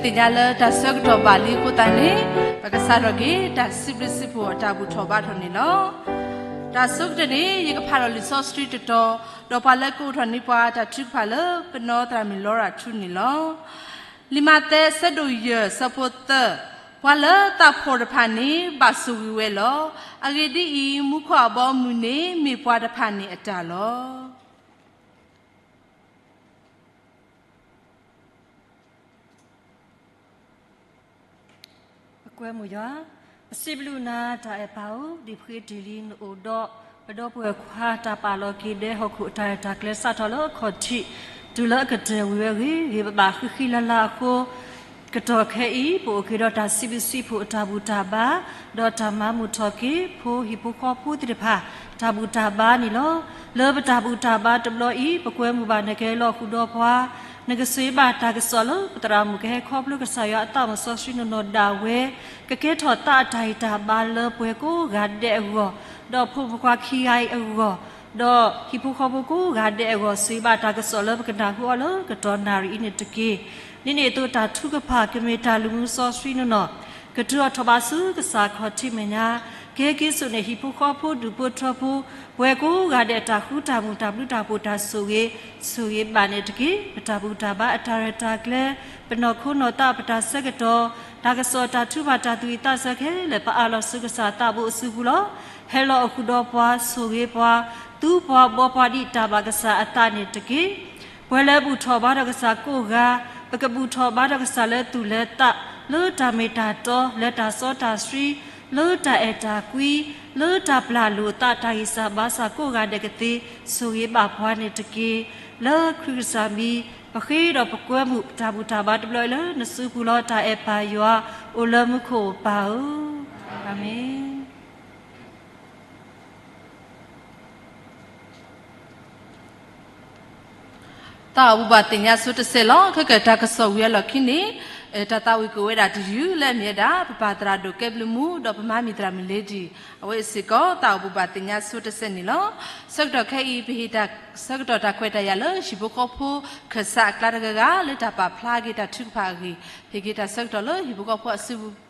သ့ၣ်ညါလၢတၢ်ဆၢကတီၢ်ဘၣ်လံအဃိသတးန့ၣ်, ပကစးထီၣ်က့ၤ တၢ်စံးဘျုးစံးဖှိၣ်အတၢ်ဘူၣ်ထီၣ်ဘါထီၣ်န့ၣ်လီၤ. တၢ်ဆိကတၢၢ်န့ၣ် ယကဖးဒီးလံာ်စီဆှံတတီၤ, ဒီးပှၤလၢကအိးထီၣ်န့ၢ်ပှၤတၢ်ထုကဖၣ်လၢပနီၢ်သရၣ်မုၣ်လီရၤထူန့ၣ်လီၤ. လံာ်မးသဲ ဆၢဒိၣ်ယဲၢ် ဆၢဖိသၢ, ပှၤလၢသးဖှီၣ်တဖၣ်န့ၣ် ဘၣ်ဆိၣ်ဂ့ၤဝဲလီၤ. အဂ့ၢ်ဒ်အံၤ, မူခိၣ်အဘီအမုၢ်န့ၣ် မ့ၢ်ပှၤတဖၣ်န့ၣ်အတၢ်လီၤ. ပကွဲမုာ်ယွၤ, ပစံးဘျုးနၤတၢ်အဲၣ်ပၢ်ဧၢ, ဒ်ပဃ့တ့ၢ်လံနအိၣ်ဒီး ပဒီပုၢ်ဝဲၢ်ခွါတၢ်ပာ်လီၤက့ၤဒဲဟီၣ်ခိၣ်အတၢ်ရဲၣ်တၢ်ကျဲၤစးထီၣ်လၢအခီၣ်ထံး တုၤလၢအကတၢၢ်ဝံၤဝဲအဂ့ၢ်, ဂ့ၤဘၣ်ဘၣ်ဃံဃံလၤလၤအဃိ ကတီၢ်ခဲအံၤ ပအိၣ်က့ၤဒီးတၢ်စံးဘျုးစံးဖှိၣ်အတၢ်ဘူၣ်တၢ်ဘါ, ဒီးတၢ်မၤမုာ်ထီၣ်က့ၤ ဖိဟံၣ်ဖိဃီဖိသ့ၣ်တဖၣ် တၢ်ဘူၣ်တၢ်ဘါန့ၣ်လီၤ. လၢပတၢ်ဘူၣ်တၢ်ဘါတဘျီအံၤ ပကွဲမုာ်ဘၣ်နကဟဲလီၤဃုာ်ဒီးပှၤ, နကဆိၣ်ဂ့ၤဘၣ်တၢ်ကစီၣ်လၢပသရၣ်မုၣ်ကဟဲခီဖျိကစၢ်ယွၤအသးမုၣ်စီဆှံနီၢ်နီၢ်ဒၣ်ဝဲ, ကကဲထီၣ်သးအတၢ်ဂံၢ်တၢ်ဘါလၢပှၤကိးဂၤဒဲးအဂီၢ်, ဒီးဖိမုၣ်ဖိခွါခံဂၤအံၤအဂီၢ်, ဒီးဟံၣ်ဖိဃီဖိကိးဂၤဒဲးအဂီၢ်, ဆိၣ်ဂ့ၤဘၣ်တၢ်ကစီၣ်လၢပကနၢ်ဟူအီၤလၢကတီၢ်နၣ်ရံၣ်အံၤန့ၣ်တက့ၢ်. ဒ်န့ၣ်အသိးတၢ်ထုကဖၣ်ကမ့ၢ်တၢ်လုၢ်မူစီဆှံနီၢ်နီၢ်, ကတုၤအီၤထီၣ်ဘးဆူကစၢ်ခီၣ်ထံးမဲာ်ညါ, ကဟဲက့ၤစိာ်န့ၢ်ဟံၣ်ဖိဃီဖိဒူၣ်ဖိထၢဖိ, ပှၤကိးဂၤဒဲးအတၢ်ဃူတၢ်မုာ်တၢ်ဘျုးတၢ်ဖှိၣ်တၢ်ဆိၣ်ဂ့ၤ, ဆိၣ်ဂ့ၤဘၣ်န့ၣ်တက့ၢ်. ပတၢ်ဘူၣ်တၢ်ဘါအတၢ်ရဲၣ်တၢ်ကျဲၤ, ပနီၢ်ခိနီၢ်သးပတၢ်ဆၢကတီၢ်, တၢ်ကစီၣ်တၢ်ထုကဖၣ်တၢ်သူၣ်ဝံၣ်သးဆၢခဲလၢာ် ပအးလီၤဆူကစၢ်သးဘိအစုပူၤလီၤ. ဟဲလီၤအိၣ်ဃုာ်ဒီးပှၤ, ဆိၣ်ဂ့ၤပှၤ, သူပှၤဘှီပှၤဒ်တၢ်ဘၣ်ကစၢ်အသးန့ၣ်တက့ၢ်. ပှၤလၢဘူၣ်ထီၣ်ဘါထီၣ်ကစၢ်ကိးဂၤ, ပကဘူၣ်ထီၣ်ဘါထီၣ်ကစၢ်လၢသူၣ်လၢသး, လၢတၢ်မ့ၢ်တၢ်တီ, လၢတၢ်စီတၢ်ဆှံ, လၢတၢ်အဲၣ်တၢ်ကွံ, လၢတၢ်ပျၢ်လိာ်အသးတၢ်ဂံၢ်စၢ်ဘါစၢ်ကိးဂၤဒဲးကသ့, ဆိၣ်ဂ့ၤဘၣ်ပှၤန့ၣ်တက့ၢ်. လၢခရံာ်ကစၢ်မံၤ, ပဃ့ဒီးပကွဲမုာ်တၢ်ဘူၣ်တၢ်ဘါတဘျီအံၤလၢနစုပူၤလီၤ. တၢ်အဲၣ်ပၢ်ယွၤအိၣ်လၢမူခိၣ်ပၢ်ဧၢ, အၤမ့ၣ်. သးအိၣ်ဘူၣ်ဘၣ်သ့ၣ်ညါဆိတစဲးလီၤ. ခဲကတၢၢ်တၢ်ကစီၣ်ဝံၤအလီၢ်ခံန့ၣ်, တၢ်သးဝံၣ်ကအိၣ်ဝဲဒၣ်တယုၢ်လၢအမ့ၢ်ဝဲဒၣ် ပပၢ်သရၣ်ဒိၣ်ကဲဘျုးမူ ဒီးပမါမံၤသရၣ်မုၣ်လ့ဒံၣ် အဝဲစ့ၢ်ကီး သးအိၣ်ဘူၣ်ဘၣ်သ့ၣ်ညါဆိတစဲးန့ၣ်လီၤ. ဆၢကတီၢ်ခဲအံၤ ပဟ့ၣ်တၢ်ဆၢကတီၢ်တၢ်ခွဲးတၢ်ယာ်လၢဟံၣ်ဖိဃီဖိခၢၣ်စးအကျါတဂၤဂၤ လၢတၢ်ပာ်ဖျါက့ၤတၢ်ထုကဖၣ်အဂ့ၢ်, ဟ့ၣ်က့ၤတၢ်ဆၢကတီၢ်လၢဟံၣ်ဖိဃီဖိအစုပူၤ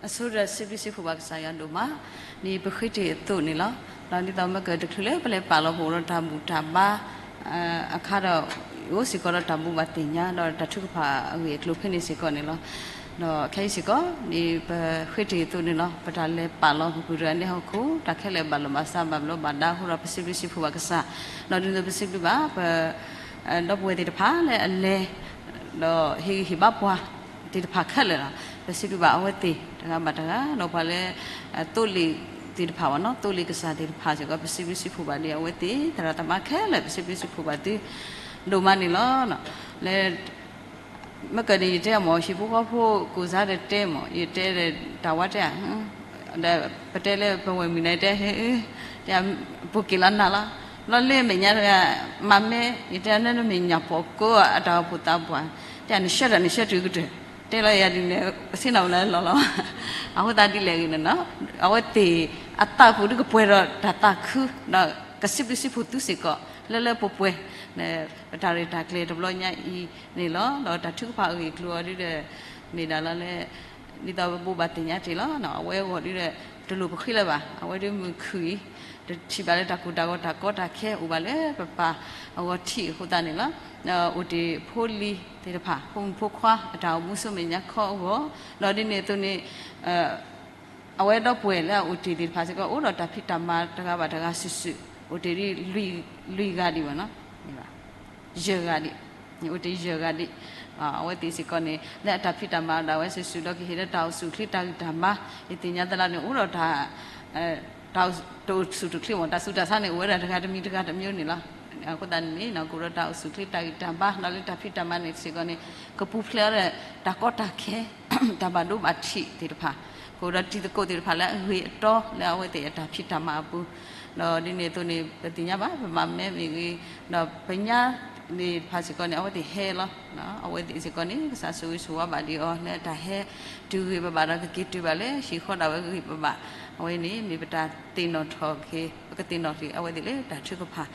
အဆိကတၢၢ် စံးဘျုးစံးဖှိၣ်ဘၣ်ကစၢ်ယွၤဒိၣ်မး, ဒ်ပဃ့တ့ၢ်အသိးန့ၣ်လီၤ. ဒီးဒ်သိးမ့ၢ်ကတချုးလၢပလဲၤပာ်လီၤပအိၣ်ဒီးတၢ်ဘူၣ်တၢ်ဘါ အခါဒီး အိၣ်စ့ၢ်ကီးဒီးတၢ်ဘူၣ်ဘၣ်သ့ၣ်ညါ ဒီးတၢ်ထုကဖၣ်အဂ့ၢ်အကျိၤဖဲန့ၣ်စ့ၢ်ကီးန့ၣ်လီၤ. ဒီးခဲအံၤစ့ၢ်ကီး ဒ်ပဃ့တ့ၢ်အသိးန့ၣ်လီၤ. ပတၢ်လဲၤပာ်လီၤပပှၤကလုာ်အဟံၣ်ဖိဃီဖိ တၢ်ခဲလၢာ်ဘၣ်လီၢ်ဘၣ်စးဘၣ်ဘျီးဘၣ်ဒါအဃိဒီး ပစံးဘျုးစံးဖှိၣ်ဘၣ်ကစၢ်, ဒီးဒ်သိးပစံးဘျုးဘၣ် ပ ဒီပုၢ်ဝဲၢ်သ့ၣ်တဖၣ်လၢအလဲၤ ဒီးဟ့ၣ်ဂံၢ်ဟ့ၣ်ဘါပှၤသ့ၣ်တဖၣ်ခဲလၢာ်လီၤ. ပစံးဘျုးဘၣ်အဝဲသ့ၣ်တဂၤဘၣ်တဂၤ, ဒီးပှၤလၢ သိလ့ၣ်သ့ၣ်တဖၣ်ဘၣ်နီၤ, သိလ့ၣ်ကစၢ်သ့ၣ်တဖၣ်စ့ၢ်ကီး ပစံးဘျုးစံးဖှိၣ်ဘၣ်ဒ်အဝဲသ့ၣ် သရၣ်သမါခဲလၢာ် ပစံးဘျုးစံးဖှိၣ်ဘၣ်သု ဒိၣ်မးန့ၣ်လီၤ. လၢ မ့ၢ်ကန့ၣ် ယတဲမ့ၢ် ဟံၣ်ဖိဃီဖိကိးဂၤဒဲးတဲမ့ၢ် ယတဲဒီးတၢ်ဝဲတဲဧါ, ဒီးပတဲလၢပဝဲၢ်မုၣ်န့ၣ်တဲ ဟ့ၣ်အၢ တဲ ပူၤက့ၤလီၤနၤလီၤ. ဘျီလၢမဲာ်ညါတဂၤ မၤမ့ၢ် ယတဲနမ့ၢ်ညၣ်ပီၣ်ကိးအတၢ်အိၣ်ဖှိၣ်သးပှၢ် တဲနဆှၢဒီးနဆှၢတုၤကတၢၢ် တဲလီၤယၤဒ်န့ၣ် ပဆ့ၣ်နီၤဝဲလၢလီၤလီၤ. အဃိသတးဒ်လဲၣ်ဂ့ၤန့ၣ်နီၤ အဝဲသ့ၣ်အသးပူၤဒ်ကပှဲၤဒီးတၢ်သးခု ဒီးကစံးဘျုးစံးဖှိၣ်သုစ့ၢ်ကီး လၢလၢပှဲၤပှဲၤ ပတၢ်ရဲၣ်တၢ်ကျဲၤတဘျီညါအံၤန့ၣ်လီၤ. ဒီးတၢ်ထုကဖၣ်အဂ့ၢ်အကျိၤအီၤဒ်ဒီး မ့ၢ်ဒၣ်လီၤလၢ ဒ်သိးပဘူၣ်ဘၣ်သ့ၣ်ညါတ့ၢ်လီၤ. အဝဲအဂီၢ်ဒ်ဒီး တလိၣ်ပဃ့လၢၤဘၣ်. အဝဲဒ်မုၢ်ခုၣ်အံၤ တထံၣ်ဘၣ်လၢတၢ်ကိၢ်တၢ်ဂီၤတၢ်ကီတၢ်ခဲ အိၣ်ဘၣ်လၢပပၢ်အဂီၢ်ထံးအဃိသတးန့ၣ်လီၤ. အိၣ်တ့ၢ်ဖိလံၤသ့ၣ်တဖၣ် ဖိမုၣ်ဖိခွါအတၢ်အိၣ်မူဆူမဲာ်ညါခီအဂီၢ် ဒီးဒ်န့ၣ်အသိးန့ၣ် အဝဲဒီပုၢ်ဝဲၢ်လၢအအိၣ်တ့ၢ်သ့ၣ်တဖၣ်စ့ၢ်ကီး အိၣ်ဒီးတၢ်ဖံးတၢ်မၤတဂၤဘၣ်တဂၤစုာ်စုာ် အိၣ်တ့ၢ်ဒ်လွံၢ်ဂၤဒံးဘၣ်နီၤ ယဲၢ်ဂၤဒံး အိၣ်တ့ၢ်ယဲၢ်ဂၤဒံး အဝဲသ့ၣ်စ့ၢ်ကီးန့ၣ် လၢအတၢ်ဖံးတၢ်မၤဒီးအဝဲစုာ်စုာ်ဒီးကဟ့ၣ်လၢတၢ်အိၣ်ဆူၣ်အိၣ်ချ့တၢ်ဂံၢ်တၢ်ဘါ ယသ့ၣ်ညါသးလၢန့ၣ် အိၣ်ဒီးတၢ် တၢ်အိၣ်ဆူၣ်အိၣ်ချ့မ့ၢ် တၢ်ဆူးတၢ်ဆါန့ၣ် အိၣ်ဝဲဒၣ်တဂၤတမံၤတဂၤတမျိုးန့ၣ်လီၤ. အဃိသတးန့ၣ် ကအိၣ်ဒီးတၢ်အိၣ်ဆူၣ်အိၣ်ချ့တၢ်ဂံၢ်တၢ်ဘါ ဒီးလၢတၢ်ဖံးတၢ်မၤန့ၣ်စ့ၢ်ကီးန့ၣ် ကပူၤဖျဲးအီၤဒီးတၢ်ကီတၢ်ခဲ တၢ်ဘၣ်ဒိဘၣ်ထံးသ့ၣ်တဖၣ်, ကအိၣ်ဒီးတံၤသကိးသ့ၣ်တဖၣ်လၢအဂ့ၤအတီလၢအဝဲသ့ၣ်အတၢ်ဖံးတၢ်မၤအပူၤ, ဒီးဒ်န့ၣ်အသိးန့ၣ် ပသ့ၣ်ညါဘၣ် ပဘၣ်မဲမ့ၢ်ဂ့ၤ, ဒီးပညါသ့ၣ်တဖၣ်စ့ၢ်ကီးန့ၣ် အဝဲသ့ၣ်ဟဲလီၤ. အဝဲသ့ၣ်စ့ၢ်ကီးန့ၣ် ကစၢ်ဆိၣ်ဂ့ၤဆိၣ်ဝါဘၣ်ဒံးအီၤ လၢတၢ်ဟဲတုၤဂ့ၤဘၣ်ဘၣ်ဒီး ကက့ၤတုၤဘၣ်လၢဟံၣ်ဃီဒၣ်ဝဲဂ့ၤဂ့ၤဘၣ်ဘၣ်, အဝဲန့ၣ်မ့ၢ်ပတၢ်သ့ၣ်နီၣ်ထီၣ်က့ၤ ပကသ့ၣ်နီၣ်ထီၣ်က့ၤအဝဲသ့ၣ်လၢတၢ်ထုကဖၣ်,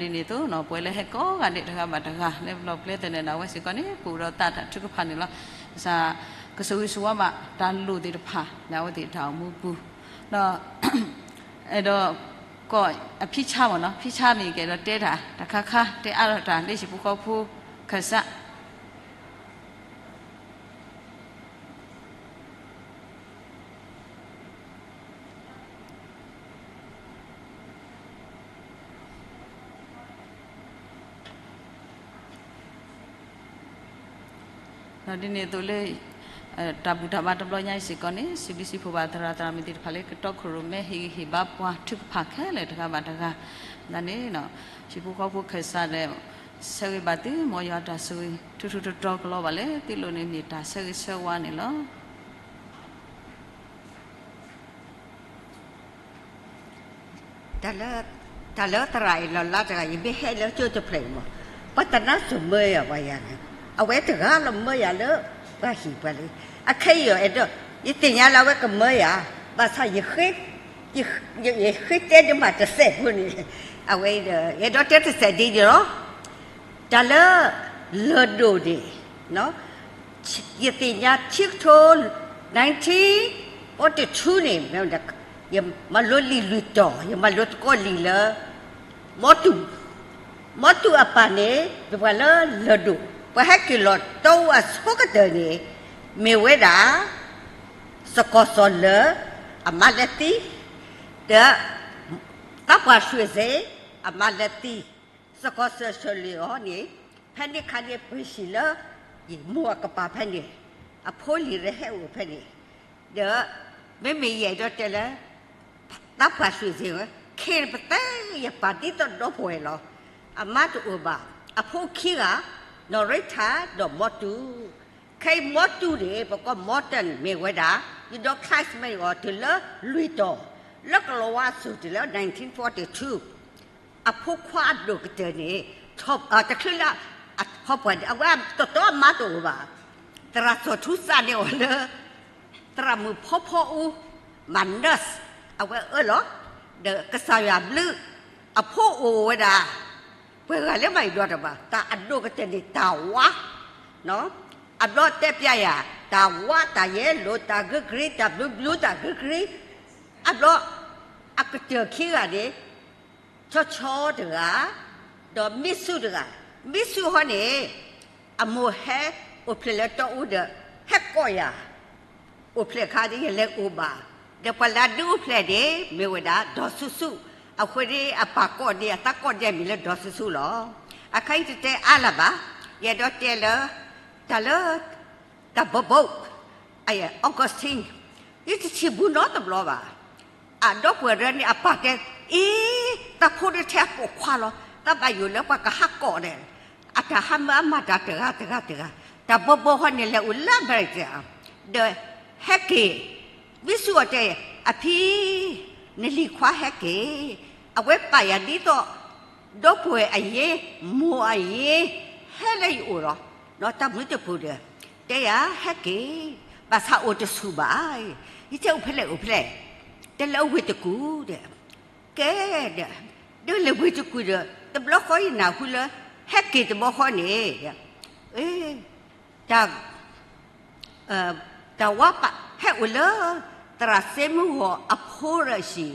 ဒီးဒ်န့ၣ်အသိး ပဝဲလၢဟဲကိးဂၤဒဲးတဂၤဘၣ်တဂၤ လၢပလီၢ်ပကျဲသနၢၣ်ဒီး အဝဲစ့ၢ်ကီးန့ၣ် ပအိၣ်ဒီးသးတၢ်ထုကဖၣ်န့ၣ်လီၤ. ကစၢ်ကဆိၣ်ဂ့ၤဆိၣ်ဝါဘၣ်တၢ်လိၣ်သ့ၣ်တဖၣ် လၢအဝဲသ့ၣ်တၢ်အိၣ်မူပူၤ, ဒီး အဲၣ်ဒိး ကိးအဖံဆါမ့ၢ်နီၤ, ဖံဆါမ့ၢ်ကအဲၣ်ဒိးတဲတၢ် တခါခါ တဲအါထီၣ်တၢ်လၢဟံၣ်ဖိဃီဖိခၢၣ်စး ဒီးဒ်န့ၣ်အသိးလၢ တၢ်ဘူၣ်တၢ်ဘါတဘျီညါအံၤစ့ၢ်ကီးန့ၣ် စံးဘျုးစံးဖှိၣ်ဘၣ်သရၣ်သရၣ်မုၣ်သ့ၣ်တဖၣ်လၢကတီခိၣ်ရိၣ်မဲဟ့ၣ်ဂံၢ်ဟ့ၣ်ဘါပှၤထုကဖၣ်ခဲလၢာ်တဂၤဘၣ်တဂၤ, သတးန့ၣ် ဟံၣ်ဖိဃီဖိခၢၣ်စးဒီး ဆၢဂ့ၤဘၣ်သု မ်ယွၤတၢ်ဆိၣ်ဂ့ၤ ထူထူတီတီကလီၤဘၣ်လၢသုလိၤန့ၣ် မ့ၢ်တၢ်ဆၢဂ့ၤဆၢဝါန့ၣ်လီၤ. တၢ်လၢသရၣ်အံၤလီၤလါတဂၤ ယမ့ၢ်ဟဲလၢကၠိတဖျၢၣ်အံၤမး, ပှၤတနါစိၤမၢယၤပှၤယၤန့ၣ်, အဝဲတဂၤလီၤမၢယၤလၢ ပှၤဟံၣ်ပှၤလံ, အခဲအံၤအီၤအဲၣ်ဒိး ယသ့ၣ်ညါလၢအဝဲကမၢယၤ, ဘၣ်ဆၣ် ယဃ့တဲဒ်မးတစဲးဖိန့ၣ်, အဝဲဒီး အဲၣ်ဒိးတဲတစဲးဒ်န့ၣ်လီၤ. တၢ်လၢ လၢၢ်ဒိၣ်န့ၣ် ယသ့ၣ်ညါ ဆံကထိ nineteen forty-two န့ၣ် ယမၤလိလံာ်လွံၢ်တီၤ ယမၤလိသကိးလံာ်လၢ မီတူၢ်, မီတူၢ်အပၢ်န့ၣ် မ့ၢ်ပှၤလၢလၢၢ်ဒိၣ်, ပှၤဟဲက့ၤလီၤတီအူအဆိကတၢၢ်န့ၣ် မ့ၢ်ဝဲဒၣ် စကီၤစီၤလၢၢ် အမါလၢသံ, ဒီး သးပှၢ်ရွှ့ၣ်စ့ၣ် အမါလၢသံ, စကီၤစီၤလၢၢ်အီၤန့ၣ် ဖဲန့ၣ်အခါန့ၣ် ပှ့ၤဆံးလၢ မိၢ်အကပၤဖဲန့ၣ်, အဖိလံၤရဟဲအိၣ်ဖဲန့ၣ်, ဒီး မ့မ့ၢ်ယအဲၣ်ဒိးတဲလၢ သးပှၢ်ရွှ့ၣ်စ့ၣ်ဝဲ ခဲအံၤပသဲယပာ်ဒ်သိးဒီပုၢ်ဝဲၢ်လီၤ. အမါတအိၣ်ဘၣ်, အဖိခံဂၤ, နီၢ်ရ့ထၣ် ဒီးမီတူၢ်, ခဲအံၤမီတူၢ်န့ၣ် ပကိး Morton မ့ၢ်ဝဲဒၣ် ယဒီး classmate အီၤတုၤလၢလွံၢ်တီၤ, လၢကလီၤဝါအစိၤတုၤလၢ nineteen forty-two အဖိခွါအဒိၣ်ကတၢၢ်န့ၣ် တချုးလၢ ဟီၣ်ပှၢ် အဝဲတတီအမါတအိၣ်ဘၣ်, သရၣ်စီၤထူစးန့ၢ်အီၤလၢ သရၣ်မုၣ်ဖီဖီအူ မၤ nurse အဝဲအၢလီၤ, ဒီးကစၢ်ယွၤဘျုး အဖိအိၣ်ဝဲဒၣ် ပှဲၤဂၤလၢမၤအံၤဒီးတဘၣ် တၢ်အဒိၣ်ကတၢၢ်န့ၣ် တၢ်ဝါ, အဘျီတဲပျးယၤ တၢ်ဝါ တၢ်ယဲလိာ် တၢ်ဂ့ၢ်ကရံ တၢ်ဘျုးဘျုး တၢ်ဂ့ၢ်ကရံ, အဘျီ အကတၢၢ်ခံဂၤန့ၣ် ဆီဆီတဂၤ, ဒီးမ့ၣ်ဆူၣ်တဂၤ, မ့ၣ်ဆူၣ်ဟီန့ၣ် အမိၢ်ဟဲအိၣ်ဖျဲၣ်လၢတီအူဒီး ဟဲကိးယၤ, အိၣ်ဖျဲၣ်အခါန့ၣ် ယလဲၤအိၣ်ဘၣ်, ဒီးပှၤလၢအဒုးအိၣ်ဖျဲၣ်န့ၣ် မ့ၢ်ဝဲဒၣ် ဒီးဆူၣ်ဆူၣ်, အဃိန့ၣ် အပၢ်ကိးန့ၣ် အသးကိးန့ၣ် မံၤလၢဒီးဆူၣ်ဆူၣ်လီၤ. အခါအံၤတတဲအါလၢၤဘၣ်, ယအဲၣ်ဒိးတဲလၢ တၢ်လၢ တၢ်ဘိဘိ, အ Augustine, ယတထံၣ်ဘူးနီတဘျီဘၣ်. အဒီပုၢ်ဝဲၢ်ရၢန့ၣ် အပၢ်တဲ, အ့, တၢ်ဖိဒၣ်ထဲအပိာ်ခွါလီၤ, တၢ်ဘၣ်ယိၣ်လၢပှၤကဟးကိးန့ၣ်, အတၢ်ဟါမၢအမၤတၢ်တဂၤတဂၤတဂၤ, တၢ်ဘိဘိဟီန့ၣ် လဲၤအိၣ်လၢအမဲရကၤ, ဒီးဟဲက့ၤ, မ့ၣ်ဆူၣ်အီၤတဲ, အဖံ, နလံၤခွါဟဲက့ၤ, အဝဲပာ်ယၤဒ်သိး ဒီပုၢ်ဝဲၢ်အယ့, မိၢ်အယ့, ဟဲလၢယအိၣ်လီၤ. ဒီးတၢ်မနုၤတပူၤဒီး, တဲယၤဟဲက့ၤ, ဘၣ်ဆၣ်အိၣ်တဆူၣ်ဘၣ်, ယတဲအိၣ်ဖဲလဲၣ်အိၣ်ဖဲလဲၣ်, တဲလၢအဝ့ၢ်တကူၣ်ဒီး, ကဲဒီး, ဒီးလဲၤဝ့ၢ်တကူၣ်ဒီး တဘျီဃီယနၢ်ဟူလၢ ဟဲက့ၤတဘျီဃီန့ၣ်, တၢ် တၢ်ဝါပာ်ဟဲအိၣ်လၢ သရၣ်စ့မုၢ်ဂီၤအဖိဒီးအဟံၣ်,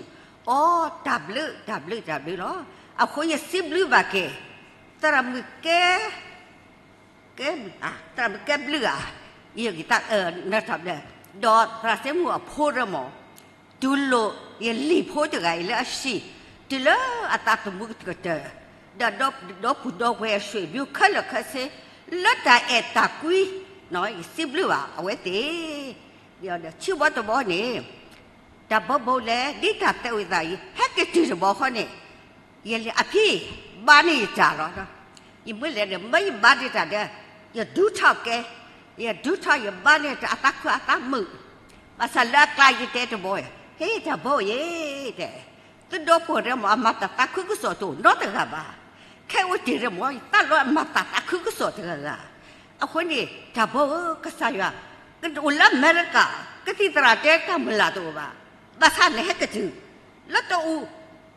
အိ, တၢ်ဘျုး တၢ်ဘျုး တၢ်ဘျုးလီၤ. အဃိယစံးဘျုးဘၣ်က့ၤ သရၣ်မုၣ်ကဲ, ကဲ, သရၣ်မုၣ်ကဲဘျုးဧါ, ယ, ဒီးသရၣ်စ့မုၢ်အဖိဒီးမး, တူၢ်လိာ်ယလံၤဖိတဂၤအံၤလၢအဟံၣ်, တုၤလၢအသးသမူကတၢၢ်, ဒီးဒီပုၢ်ဒီဝဲၢ်အဆွေမျိုးခဲလၢာ်ခဲဆ့, လၢတၢ်အဲၣ်တၢ်ကွံ, ယစံးဘျုးဘၣ်အဝဲသ့ၣ်, ဒီးဆံးဘီတဘီန့ၣ်, တၢ်ဘိဘိလဲၣ် ဒ်တၢ်သးဝံၣ်သးအံၤ ဟဲက့ၤတုၤတဘီဃီန့ၣ်, ယလဲၤအဖံ, ဘါန့ၢ်ယတၢ်လီၤ. ယမ့ၢ်လဲၤဒီး မၢယဘါဒံးတၢ်ဒီး, ယဒူထီၣ်ကဲ, ယဒုးထီၣ်ယဘါန့ၢ်တၢ်အသးခုအသးမုာ်, ဘၣ်ဆၣ်လၢအကျါယတဲတဘီ, ဟ့ၣ်တၢ်ဘီယဲ, တဲ, သုဒီပုၢ်ဝဲၢ်မ့ၢ် အမၤတၢ်သးခုကစီၣ်တအိၣ်နီတဂၤဘၣ်. ခဲအိၣ်တ့ၢ်ရၢမ့ၢ် ယသးလီအမၤတၢ်သးခုကစီၣ်တဂၤဂၤ. အဃိန့ၣ် တၢ်ဘီဧၢ ကစၢ်ယွၤ, ကအိၣ်လၢအမဲရကၤ, ကသံၣ်သရၣ်တဲတၢ်မုၢ်လၢ်တအိၣ်ဘၣ်. ဘၣ်ဆၣ်နဟဲကတုၤ လၢတအိၣ်,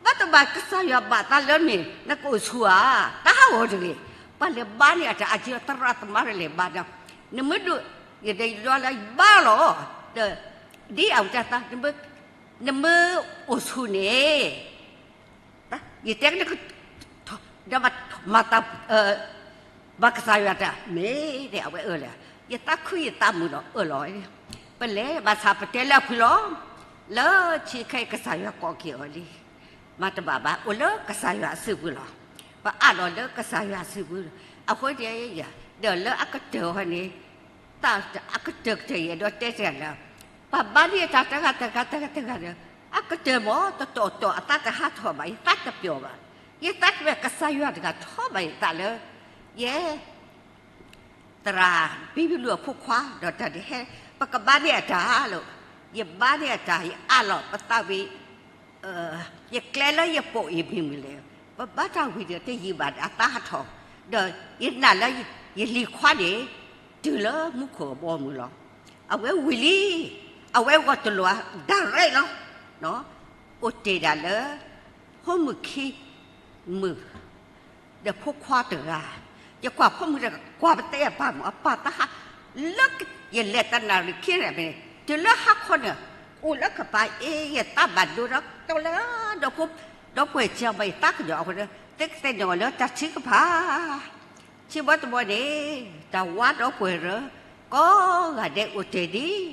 ဘၣ်တဘၣ်ကစၢ်ယွၤဘၣ်သးလၢမ့ၢ် နကအိၣ်ဆူၣ်ဧါ, တၢ်ဟးဂီၤတဂ့ၤ. ပှၤလဲၤဘါန့ၢ်အတၢ်အက့ သရၣ်သမါရလဲၤဘါဒီး, နမ့ၢ်ဒိၣ်, ယဒိလၢယဘါလီၤ, ဒီး, ဒ်အဝဲတၢ်သး, နမ့ၢ်အိၣ်ဆူၣ်န့ၣ် ယတဲ, ဒီးမၤတၢ်, ဘၣ်ကစၢ်ယွၤတၢ်မ့ၢ်ဒ်အဝဲအၢလဲၣ်, ယသးခုယသးမုာ်ဒီးအၢလီၤ. ပလဲၤဘၣ်ဆၣ်ပတဲလၢအဖုလီၤ, လၢဆံးခဲအံၤကစၢ်ယွၤကိးက့ၤအီၤလံ. မၤတဘၣ်ဘၣ် အိၣ်လၢကစၢ်ယွၤအစုပူၤလီၤ. ပအးလီၤလၢကစၢ်ယွၤအစုပူၤ, အဃိန့ၣ်, ဒီးလၢအကတၢၢ်အီၤန့ၣ် တၢ်အကတၢၢ်ကတၢၢ်ယအဲၣ်ဒိးတဲတဂၤလၢ, ပှၤဘါန့ၢ်တၢ်တဂၤတဂၤတဂၤတဂၤဒီး, အကတၢၢ်မ့ၢ်တတီၤတီၤအသးတဟးထီၣ်ဘၣ်, ယသးတပျီၤဘၣ်, ယသးတပျီၤ ကစၢ်ယွၤတဂၤထီၣ်ဘၣ်ယသးလၢ, ယဲ သရၣ်ဘံဘူလူးအဖိခွါ ဒီးတၢ်ဒုးဟဲ, ပကဘါန့ၢ်အတၢ်လီၤ. ယဘါန့ၢ်အတၢ် ယအးလီၤပသးဝံၤ, ယကျဲလၢယပိာ်အံၤမ့ၢ်မနုၤလဲၣ်, ပဘါတၢ်ဝံၤဒီးတယံာ်ဘၣ်ဒီးအသးဟးထီၣ်, ဒီးယနာ်လၢယလံၤခွါန့ၣ် တုၤလၢမူခိၣ်အဘီအမုၢ်လီၤ. အဝဲဝံၤလံ, အဝဲဂီၢ်တလိာ် direct လီၤ. အိၣ်တ့ၢ်ဒၣ်လၢ ဖိမုၣ်ခံမုၣ် ဒီးဖိခွါတဂၤ, ယကွၢ်ဖိမုၣ်တဂၤ ကွၢ်ပတဲအပၢ်မ့ၢ် အပၢ်သးဟး, လၢယလဲၤတနၣ်ရံၣ်ခံနၣ်ရံၣ်န့ၣ် တုၤလၢဟါခီန့ၣ်, အိၣ်လၢကပၤအ့ ယသးဘၣ်ဒိဒီး ကတီၢ်လၢ ဒီပုၢ်ဝဲၢ်စံးဘၣ်ယသးကညီၤအဃိန့ၣ် သုကသ့ၣ်နီၣ်လၢတၢ်ထုကဖၣ် ထံဘီတဘီန့ၣ် တၢ်ဝါဒီပုၢ်ဝဲၢ်ရၢ ကိးဂၤဒဲးအိၣ်တ့ၢ်ဒံး,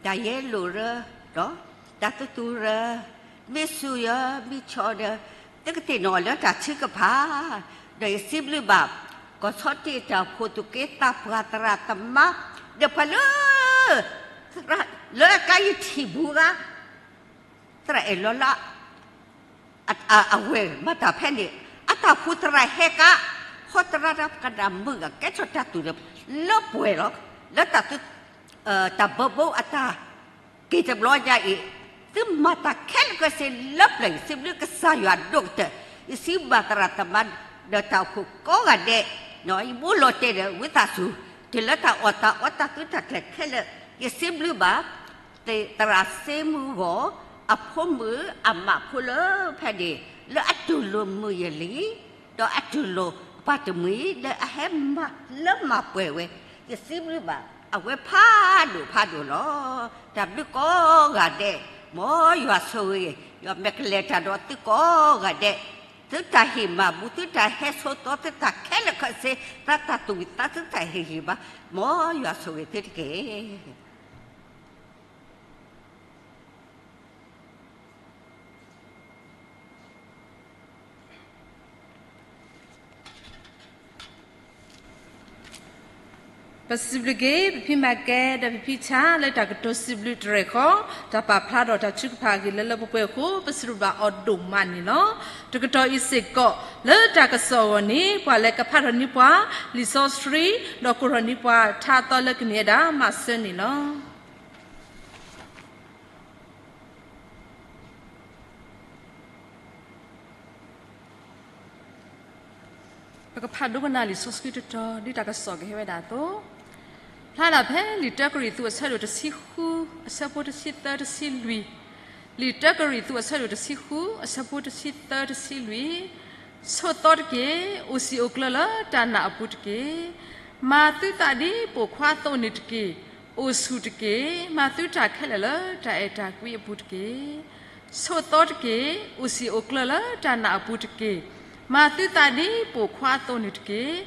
တၢ်ယဲလိာ်ရၢ, တၢ်သူသူရၢ, မ့ၢ်ဆူၣ်ယၢ မ့ၢ်ဆီဒီး, သုကသ့ၣ်နီၣ်လၢတၢ်ထုကဖၣ်, ဒီးယစံးဘျုးဘၣ် ကီၢ်ဆီတ့ၢ်တၢ်ဖိသူၣ်က့သးပှၢ်သရၣ်သမါ, ဒီးပှၤလၢ လၢအကျါယထံၣ်ဘူးဂၤ သရၣ်အဲၣ်လီၤလၢ အဝဲၢ်မၤတၢ်ဖဲန့ၣ်, အတၢ်ဖှူသရၣ်ဟဲကါ, ဟီသရၣ်တၢ်ကနၣ်မုာ်ဂၤကဲထီၣ်တၢ်သူၣ်ဒီး လၢပှဲၤလီၤ, လၢတၢ်သူ တၢ်ဘၢဘိအတၢ်က့ၤတဘျီညါအံၤ, သုမၤတၢ်ခဲလၢာ်ခဲဆ့လၢပျၢၤ ယစံးဘျုးကစၢ်ယွၤဒိၣ်ကတၢၢ်, ယစံးဘျုးသရၣ်သမါ ဒီးတၢ်အိၣ်ဖှိၣ်ကိးဂၤဒဲး, ယဘိလီၤတဲာ်ဒီးဝံသးစူၤ, တုၤလၢတၢ်အီၣ်တၢ်အီတၢ်သူတၢ်ကျဲၤခဲလၢာ်, ယစံးဘျုးဘၣ် သရၣ်စ့မုၢ်ဂီၤ အဖိမုၣ်အမါဖိလၢဖဲန့ၣ် လၢအတူၢ်လိာ်မုာ်ယလံ, ဒီးအတူၢ်လိာ်ပှၤတမှံၤ လၢအဟဲမၤလၢမၤပှဲၤဝဲ, ယစံးဘျုးဘၣ် အဝဲဖးဒိၣ်ဖးဒိၣ်လီၤ. တၢ်ဘျုးကိးဂၤဒဲး, မ်ယွၤဆိၣ်ဂ့ၤ, ယွၤမဲာ်ကလဲၤတၢ်ဒီးသုကိးဂၤဒဲး, သုတၢ်ဟ့ၣ်မၤဘူၣ် သုတၢ်ဟဲဆိးသီ သုတၢ်ခဲလၢာ်ခဲဆ့, သးတၢ်သူၣ်ဝံၣ်သး သုတၢ်ဟ့ၣ်ဂံၢ်ဘါ, မ်ယွၤဆိၣ်ဂ့ၤသုတက့ၢ်. ပစံးဘျုးက့ၤ ပဖံမၤကဲ ဒီးပဖံဆါ လၢတၢ်ကတိၤစံးဘျုးတရဲၣ်ဃီ, တၢ်ပာ်ဖျါထီၣ်တၢ်ထုကဖၣ်အဂ့ၢ်လၢလၢပှဲၤပှဲၤအဃိ ပစံးဘျုးဘၣ်အီၤဒိၣ်မးန့ၣ်လီၤ. တကတီၢ်အံၤစ့ၢ်ကီး လၢတၢ်ကစီၣ်အဂီၢ်န့ၣ် ပှၤလၢကဖးထီၣ်န့ၢ်ပှၤ လံာ်စီဆှံ ဒီးကိးထီၣ်န့ၢ်ပှၤထါအသီလၢကန့ၢ်အဒၣ် မၤစၢၤန့ၣ်လီၤ. ပကဖးဒိကနၣ်လံာ်စီဆှံတတီၤ ဒ်တၢ်ကစီၣ်ကဟဲဝဲဒၣ်အသိး, ဖျါဒၣ်ဖဲလံာ်တၢကရံၣ်သူးအဆၢဒိၣ်တဆံဃု အဆၢဖိတဆံသၢတဆံလွံၢ်, လံာ်တၢကရံၣ်သူးအဆၢဒိၣ်တဆံဃု အဆၢဖိတဆံသၢတဆံလွံၢ်, ဆိးသီတက့ၢ်, အိၣ်စံာ်အိၣ်ကျၢၤလၢတၢ်နာ်အပူၤတက့ၢ်. မၤသုသးဒ်ပိာ်ခွါအသိးန့ၣ်တက့ၢ်, အိၣ်ဆူၣ်တက့ၢ်. မၤသုတၢ်ခဲလၢာ်လၢတၢ်အဲၣ်တၢ်ကွံအပူၤတက့ၢ်. ဆိးသီတက့ၢ်, အိၣ်စံာ်အိၣ်ကျၢၤလၢတၢ်နာ်အပူၤတက့ၢ်. မၤသုသးဒ်ပိာ်ခွါအသိးန့ၣ်တက့ၢ်,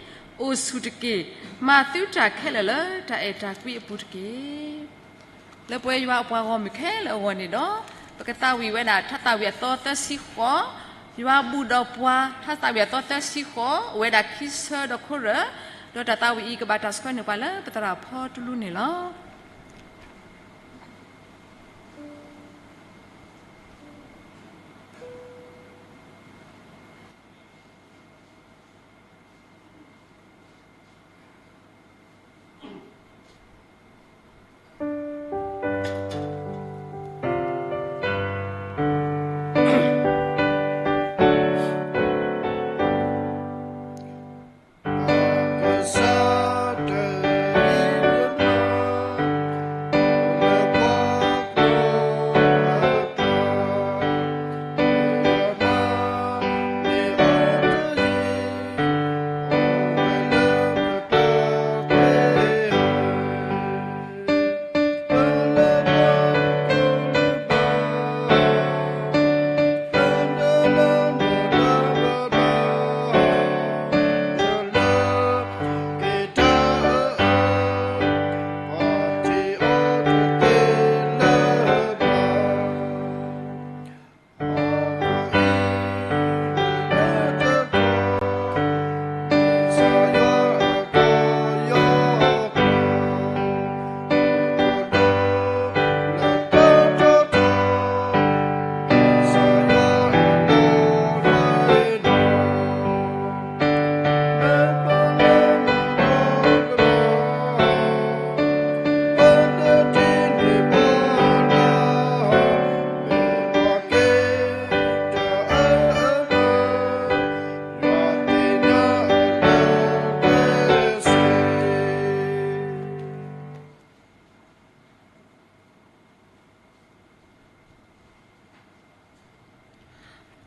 အိၣ်ဆူၣ်တက့ၢ်. မၤသုတၢ်ခဲလၢာ်လၢတၢ်အဲၣ်တၢ်ကွံအပူၤတက့ၢ်. လၢပဝဲယွၤအပှၤဂီၢ်မုၢ်ခဲလၢာ်အဂီၢ်န့ၣ်ဒီး, ပကသးဝံၣ်ဝဲဒၣ် ထါသးဝံၣ်အသီသၢဆံဃိး, ယွၤဘူၣ်ဒီးပှၤ ထါသးဝံၣ်အသီသၢဆံဃိး အိၣ်ဝဲဒၣ်ခံဆၢဒီးခိၣ်ရၢၢ်, ဒီးတၢ်သးဝံၣ်အံၤကဘၣ်တၢ်ဆှၢန့ၢ်ပှၤလၢပသရၣ်ဖီတလူန့ၣ်လီၤ.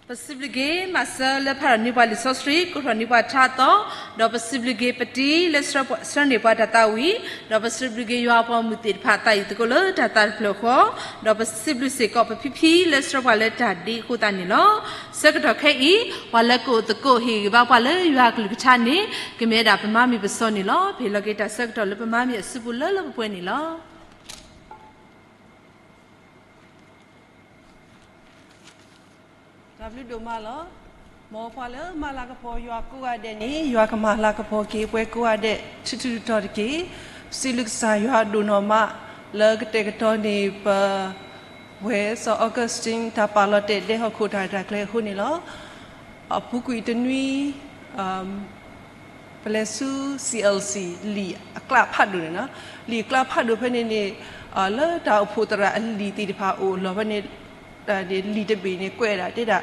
ပစံးဘျုးက့ၤ မၤစၢၤလၢဖးထီၣ်န့ၢ်ပှၤလံာ်စီဆှံ ကိးထီၣ်န့ၢ်ပှၤထါအသီ, ဒီးပစံးဘျုးက့ၤပတံၤလၢဆှၢန့ၢ်ပှၤတၢ်သးဝံၣ်, ဒီးပစံးဘျုးက့ၤယွၤအပှၤမုၢ်သ့ၣ်တဖၣ်သးဝံၣ်သကိးလၢတၢ်သးတဖျၢၣ်ဃီ, ဒီးပစံးဘျုးစ့ၢ်ကီးပဖံဖံလၢဆှၢပှၤလၢတၢ်ဒ့အဃိသတးန့ၣ်လီၤ. ဆၢကတီၢ်ခဲအံၤ ပှၤလၢကအိၣ်သကိးဟ့ၣ်ဂံၢ်ဘါပှၤလၢယွၤအကလုၢ်ကထါန့ၣ် ကမ့ၢ်ဝဲဒၣ်ပမါမ့ၢ်ပစီန့ၣ်လီၤ. ပဟ့ၣ်လီၤက့ၤတၢ်ဆၢကတီၢ်လၢပမါမ့ၢ်အစုပူၤလၢလၢပှဲၤပှဲၤန့ၣ်လီၤ. တၢ်ဘျုးဒိၣ်မးလီၤ. မ်ပှၤလၢမၤလၤကပီၤယွၤကိးဂၤဒဲးန့ၣ် ယွၤကမၤလၤကပီၤက့ၤပှၤကိးဂၤဒဲး ထူးထူးတီၤတီၤတက့ၢ်. စံးဘျုးကစၢ်ယွၤဒိၣ်နီၢ်မး လၢကတဲာ်ကတီၤန့ၢ်ပဝဲစီၤ Augustine တၢ်ပာ်လီၤတဲာ်ဒဲဟီၣ်ခိၣ်တၢ်ရဲၣ်တၢ်ကျဲၤအဃိန့ၣ်လီၤ. အပူၤကွံာ်တနွံ ပလဲၤဆူ C L C လံာ်အကျါဖးဒိၣ်န့ၣ်လီၤ. လံာ်အကျါဖးဒိၣ်ဖဲန့ၣ်န့ၣ် လၢတၢ်အိၣ်ဖှိၣ်သရၣ်အလံာ်သ့ၣ်တဖၣ်အိၣ်အလီၢ်ဖဲန့ၣ် လံာ်တဘ့ၣ်န့ၣ် ကွဲးဒၣ်တဲဒၣ်